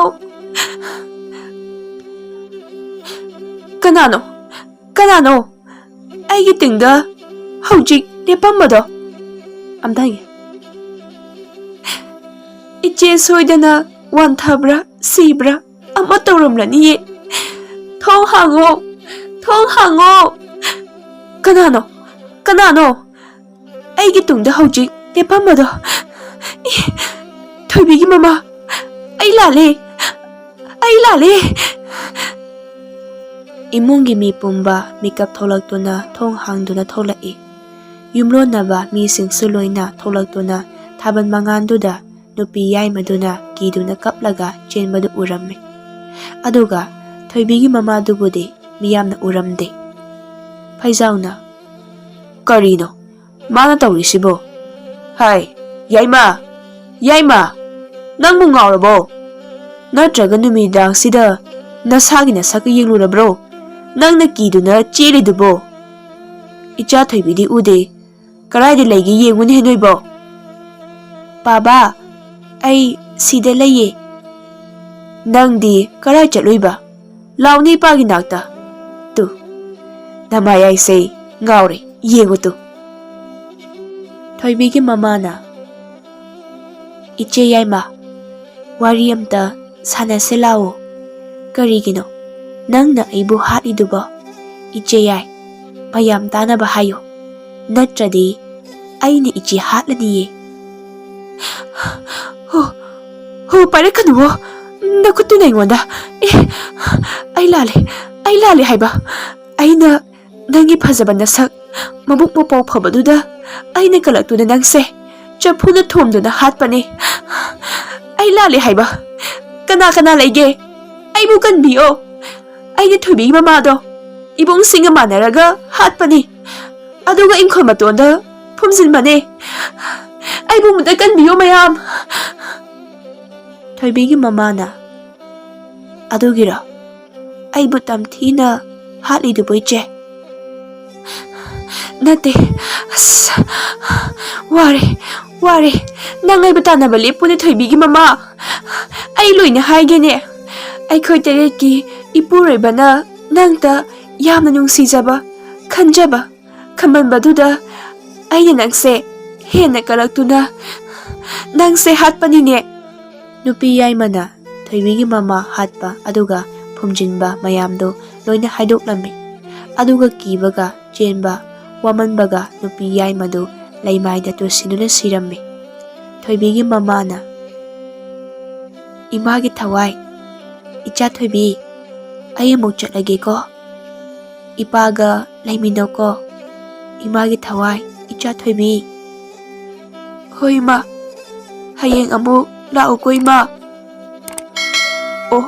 "ꯀꯅꯥꯅꯣ? ꯀꯅꯥꯅꯣ ꯑꯩꯒꯤ ꯇꯨꯡꯗ ꯍꯧꯖꯤꯛ ꯂꯦꯞꯄꯝꯕꯗꯣ?" ꯑꯝꯇ ꯍꯪꯒꯦ꯫ "ꯏꯆꯦ ꯁꯣꯏꯗꯅ ꯋꯥꯟꯊꯕ꯭ꯔꯥ, ꯁꯤꯕ꯭ꯔꯥ ꯑꯃ ꯇꯧꯔꯝꯂꯅꯤꯌꯦ꯫ ꯊꯣꯡ ꯍꯥꯡꯉꯣ, ꯊꯣꯡ ꯍꯥꯡꯉꯣ!" "ꯀꯅꯥꯅꯣ? ꯀꯅꯥꯅꯣ ꯑꯩꯒꯤ ꯇꯨꯡꯗ ꯍꯧꯖꯤꯛ ꯂꯦꯞꯄꯝꯕꯗꯣ? ꯏ, ꯊꯣꯏꯕꯤꯒꯤ ꯃꯃꯥ, ꯑꯩ ꯂꯥꯜꯂꯦ, ꯑꯩ ꯂꯥꯜꯂꯦ!" ꯏꯃꯨꯡꯒꯤ ꯃꯤ ꯄꯨꯝꯕ ꯃꯤꯀꯞ ꯊꯣꯛꯂꯛꯇꯨꯅ ꯊꯣꯡ ꯍꯥꯡꯗꯨꯅ ꯊꯣꯛꯂꯛꯏ꯫ ꯌꯨꯝꯂꯣꯟꯅꯕ ꯃꯤꯁꯤꯡꯁꯨ ꯂꯣꯏꯅ ꯊꯣꯛꯂꯛꯇꯨꯅ ꯊꯥꯕꯜ ꯃꯉꯥꯜꯗꯨꯗ ꯅꯨꯄꯤ ꯌꯥꯏꯃꯗꯨꯅ ꯀꯤꯗꯨꯅ ꯀꯞꯂꯒ ꯆꯦꯟꯕꯗꯨ ꯎꯔꯝꯃꯤ꯫ ꯑꯗꯨꯒ ꯊꯣꯏꯕꯤꯒꯤ ꯃꯃꯥꯗꯨꯕꯨꯗꯤ ꯃꯤꯌꯥꯝꯅ ꯎꯔꯝꯗꯦ꯫ ꯐꯩꯖꯥꯎꯅ, "ꯀꯔꯤꯅꯣ? ꯃꯥꯅ ꯇꯧꯔꯤꯁꯤꯕꯣ? ꯍꯥꯏ, ꯌꯥꯏꯃ! ꯌꯥꯏꯃ! ꯅꯪꯕꯨ ꯉꯥꯎꯔꯕꯣ? ꯅꯠꯇ꯭ꯔꯒ ꯅꯨꯃꯤꯗꯥꯡꯁꯤꯗ ꯅꯁꯥꯒꯤ ꯅꯁꯛꯀ ꯌꯦꯡꯂꯨꯔꯕ꯭ꯔꯣ? ꯅꯪꯅ ꯀꯤꯗꯨꯅ ꯆꯦꯜꯂꯤꯗꯨꯕꯣ? ꯏꯆꯥ ꯊꯣꯏꯕꯤꯗꯤ ꯎꯗꯦ꯫ ꯀꯗꯥꯏꯗ ꯂꯩꯒꯦ ꯌꯦꯡꯉꯨꯅꯦ ꯅꯣꯏꯕꯣ?" "ꯄꯥꯕꯥ, ꯑꯩ ꯁꯤꯗ ꯂꯩꯌꯦ꯫" "ꯅꯪꯗꯤ ꯀꯗꯥꯏ ꯆꯠꯂꯨꯏꯕ? ꯂꯥꯎꯅꯦ ꯏꯄꯥꯒꯤ ꯅꯥꯛꯇ꯫ ꯇꯨ, ꯅꯃꯥꯌꯥꯏꯁꯦ ꯉꯥꯎꯔꯦ, ꯌꯦꯡꯉꯨ ꯇꯨ꯫" ꯊꯣꯏꯕꯤꯒꯤ ꯃꯃꯥꯅ, "ꯏꯆꯦ ꯌꯥꯏꯃ, ꯋꯥꯔꯤ ꯑꯝꯇ ꯁꯥꯟꯅꯁꯦ ꯂꯥꯛꯑꯣ꯫ ꯀꯔꯤꯒꯤꯅꯣ ꯅꯪꯅ ꯑꯩꯕꯨ ꯍꯥꯠꯂꯤꯗꯨꯕꯣ? ꯏꯆꯦ ꯌꯥꯏ, ꯃꯌꯥꯝ ꯇꯥꯅꯕ ꯍꯥꯏꯌꯨ, ꯅꯠꯇ꯭ꯔꯗꯤ ꯑꯩꯅ ꯏꯆꯦ ꯍꯥꯠꯂꯅꯤꯌꯦ꯫" "ꯍꯣ, ꯍꯣ, ꯄꯥꯏꯔꯛꯀꯅꯨꯋꯣ, ꯅꯈꯨꯠꯇꯨꯅ ꯑꯩꯉꯣꯟꯗ꯫ ꯑꯦ, ꯑꯩ ꯂꯥꯜꯂꯦ, ꯑꯩ ꯂꯥꯜꯂꯦ ꯍꯥꯏꯕ꯫ ꯑꯩꯅ ꯅꯪꯒꯤ ꯐꯖꯕ ꯅꯁꯛ, ꯃꯕꯨꯛ ꯃꯄꯥꯎ ꯐꯕꯗꯨꯗ ꯑꯩꯅ ꯀꯂꯛꯇꯨꯅ ꯅꯪꯁꯦ ꯆꯐꯨꯅ ꯊꯣꯝꯗꯨꯅ ꯍꯥꯠꯄꯅꯦ꯫ ꯑꯩ ꯂꯥꯜꯂꯦ ꯍꯥꯏꯕ꯫ ꯀꯅꯥ ꯀꯅꯥ ꯂꯩꯒꯦ? ꯑꯩꯕꯨ ꯀꯟꯕꯤꯌꯣ꯫ ꯑꯩꯅ ꯊꯣꯏꯕꯤꯒꯤ ꯃꯃꯥꯗꯣ ꯏꯕꯨꯡꯁꯤꯡꯒ ꯃꯥꯟꯅꯔꯒ ꯍꯥꯠꯄꯅꯤ, ꯑꯗꯨꯒ ꯏꯪꯈꯣꯜ ꯃꯇꯣꯟꯗ ꯐꯨꯝꯖꯤꯟꯕꯅꯦ꯫ ꯑꯩꯕꯨ ꯑꯃꯨꯛꯇ ꯀꯟꯕꯤꯌꯣ ꯃꯌꯥꯝ꯫" ꯊꯣꯏꯕꯤꯒꯤ ꯃꯃꯥꯅ, "ꯑꯗꯨꯒꯤꯔꯣ ꯑꯩꯕꯨ ꯇꯝꯊꯤꯅ ꯍꯥꯠꯂꯤꯗꯨꯕꯨ, ꯏꯆꯦ?" "ꯅꯠꯇꯦ꯫ ꯑꯁ, ꯋꯥꯔꯦ, ꯋꯥꯔꯦ꯫ ꯅꯪ ꯑꯩꯕꯨ ꯇꯥꯟꯅꯕ ꯂꯦꯞꯄꯨꯅꯦ, ꯊꯣꯏꯕꯤꯒꯤ ꯃꯃꯥ꯫ ꯑꯩ ꯂꯣꯏꯅ ꯍꯥꯏꯒꯦꯅꯦ꯫ ꯑꯩꯈꯣꯏ ꯇꯔꯦꯠꯀꯤ ꯏꯄꯨꯔꯣꯏꯕꯅ ꯅꯪꯇ ꯌꯥꯝꯅ ꯅꯨꯡꯁꯤꯖꯕ, ꯈꯟꯖꯕ, ꯈꯝꯕꯟꯕꯗꯨꯗ ꯑꯩꯅ ꯅꯪꯁꯦ ꯍꯦꯟꯅ ꯀꯂꯛꯇꯨꯅ ꯅꯪꯁꯦ ꯍꯥꯠꯄꯅꯤꯅꯦ꯫" ꯅꯨꯄꯤ ꯌꯥꯏꯃꯅ ꯊꯣꯏꯕꯤꯒꯤ ꯃꯃꯥ ꯍꯥꯠꯄ ꯑꯗꯨꯒ ꯐꯨꯝꯖꯤꯟꯕ ꯃꯌꯥꯝꯗꯨ ꯂꯣꯏꯅ ꯍꯥꯏꯗꯣꯛꯂꯝꯃꯤ꯫ ꯑꯗꯨꯒ ꯀꯤꯕꯒ ꯆꯦꯟꯕ ꯋꯥꯃꯟꯕꯒ ꯅꯨꯄꯤ ꯌꯥꯏꯃꯗꯨ ꯂꯩꯃꯥꯏꯗ ꯇꯨꯁꯤꯟꯗꯨꯅ ꯁꯤꯔꯝꯃꯤ꯫ ꯊꯣꯏꯕꯤꯒꯤ ꯃꯃꯥꯅ, "ꯏꯃꯥꯒꯤ ꯊꯋꯥꯏ, ꯏꯆꯥ ꯊꯣꯏꯕꯤ, ꯑꯩ ꯑꯃꯨꯛ ꯆꯠꯂꯒꯦꯀꯣ꯫" ꯏꯄꯥꯒ ꯂꯩꯃꯤꯟꯅꯧꯀꯣ꯫ ꯏꯃꯥꯒꯤ ꯊꯋꯥꯏ, ꯏꯆꯥ ꯊꯣꯏꯕꯤ꯫ ꯍꯣꯏ ꯏꯃꯥ, ꯍꯌꯦꯡ ꯑꯃꯨꯛ ꯂꯥꯛꯎꯀꯣ ꯏꯃꯥ꯫ ꯑꯣ,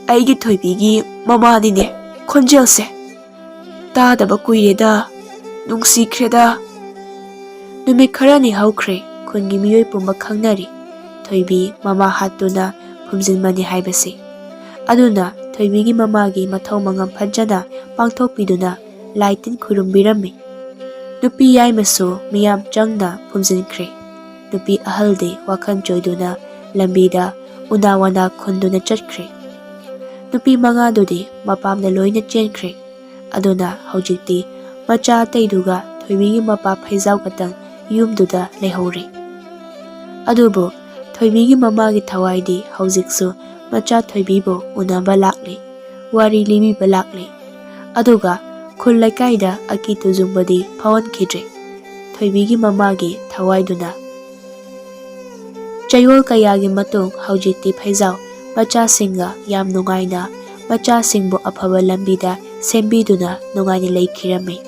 ꯑꯩꯒꯤ ꯊꯣꯏꯕꯤꯒꯤ ꯃꯃꯥꯅꯤꯅꯦ ꯈꯣꯟꯖꯦꯜꯁꯦ꯫ ꯇꯥꯗꯕ ꯀꯨꯏꯔꯦꯗ, ꯅꯨꯡꯁꯤꯈ꯭ꯔꯦꯗ꯫ ꯅꯨꯃꯤꯠ ꯈꯔꯅꯤ ꯍꯧꯈ꯭ꯔꯦ, ꯈꯨꯟꯒꯤ ꯃꯤꯑꯣꯏ ꯄꯨꯝꯕ ꯈꯪꯅꯔꯤ ꯊꯣꯏꯕꯤ ꯃꯃꯥ ꯍꯥꯠꯇꯨꯅ ꯐꯨꯝꯖꯤꯟꯕꯅꯤ ꯍꯥꯏꯕꯁꯤ꯫ ꯑꯗꯨꯅ ꯊꯣꯏꯕꯤꯒꯤ ꯃꯃꯥꯒꯤ ꯃꯊꯧ ꯃꯉꯝ ꯐꯖꯅ ꯄꯥꯡꯊꯣꯛꯄꯤꯗꯨꯅ ꯂꯥꯏ ꯇꯤꯟ ꯈꯨꯔꯨꯝꯕꯤꯔꯝꯃꯤ꯫ ꯅꯨꯄꯤ ꯌꯥꯏꯃꯁꯨ ꯃꯤꯌꯥꯝ ꯆꯪꯅ ꯐꯨꯝꯖꯤꯟꯈ꯭ꯔꯦ꯫ ꯅꯨꯄꯤ ꯑꯍꯜꯗꯤ ꯋꯥꯈꯜ ꯆꯣꯏꯗꯨꯅ ꯂꯝꯕꯤꯗ ꯎꯅꯥ ꯋꯥꯅꯥ ꯈꯨꯟꯗꯨꯅ ꯆꯠꯈ꯭ꯔꯦ꯫ ꯅꯨꯄꯤ ꯃꯉꯥꯗꯨꯗꯤ ꯃꯄꯥꯝꯗ ꯂꯣꯏꯅ ꯆꯦꯟꯈ꯭ꯔꯦ꯫ ꯑꯗꯨꯅ ꯍꯧꯖꯤꯛꯇꯤ ꯃꯆꯥ ꯑꯇꯩꯗꯨꯒ ꯊꯣꯏꯕꯤꯒꯤ ꯃꯄꯥ ꯐꯩꯖꯥꯎ ꯈꯛꯇꯪ ꯌꯨꯝꯗꯨꯗ ꯂꯩꯍꯧꯔꯦ꯫ ꯑꯗꯨꯕꯨ ꯊꯣꯏꯕꯤꯒꯤ ꯃꯃꯥꯒꯤ ꯊꯋꯥꯏꯗꯤ ꯍꯧꯖꯤꯛꯁꯨ ꯃꯆꯥ ꯊꯣꯏꯕꯤꯕꯨ ꯎꯅꯕ ꯂꯥꯛꯂꯤ, ꯋꯥꯔꯤ ꯂꯤꯕꯤꯕ ꯂꯥꯛꯂꯤ꯫ ꯑꯗꯨꯒ ꯈꯨꯜ ꯂꯩꯀꯥꯏꯗ ꯑꯀꯤ ꯇꯨꯖꯨꯡꯕꯗꯤ ꯐꯥꯎꯍꯟꯈꯤꯗ꯭ꯔꯦ ꯊꯣꯏꯕꯤꯒꯤ ꯃꯃꯥꯒꯤ ꯊꯋꯥꯏꯗꯨꯅ꯫ ꯆꯌꯣꯜ ꯀꯌꯥꯒꯤ ꯃꯇꯨꯡ ꯍꯧꯖꯤꯛꯇꯤ ꯐꯩꯖꯥꯎ ꯃꯆꯥꯁꯤꯡꯒ ꯌꯥꯝ ꯅꯨꯡꯉꯥꯏꯅ, ꯃꯆꯥꯁꯤꯡꯕꯨ ꯑꯐꯕ ꯂꯝꯕꯤꯗ ꯁꯦꯝꯕꯤꯗꯨꯅ ꯅꯨꯡꯉꯥꯏꯅ ꯂꯩꯈꯤꯔꯝꯃꯤ꯫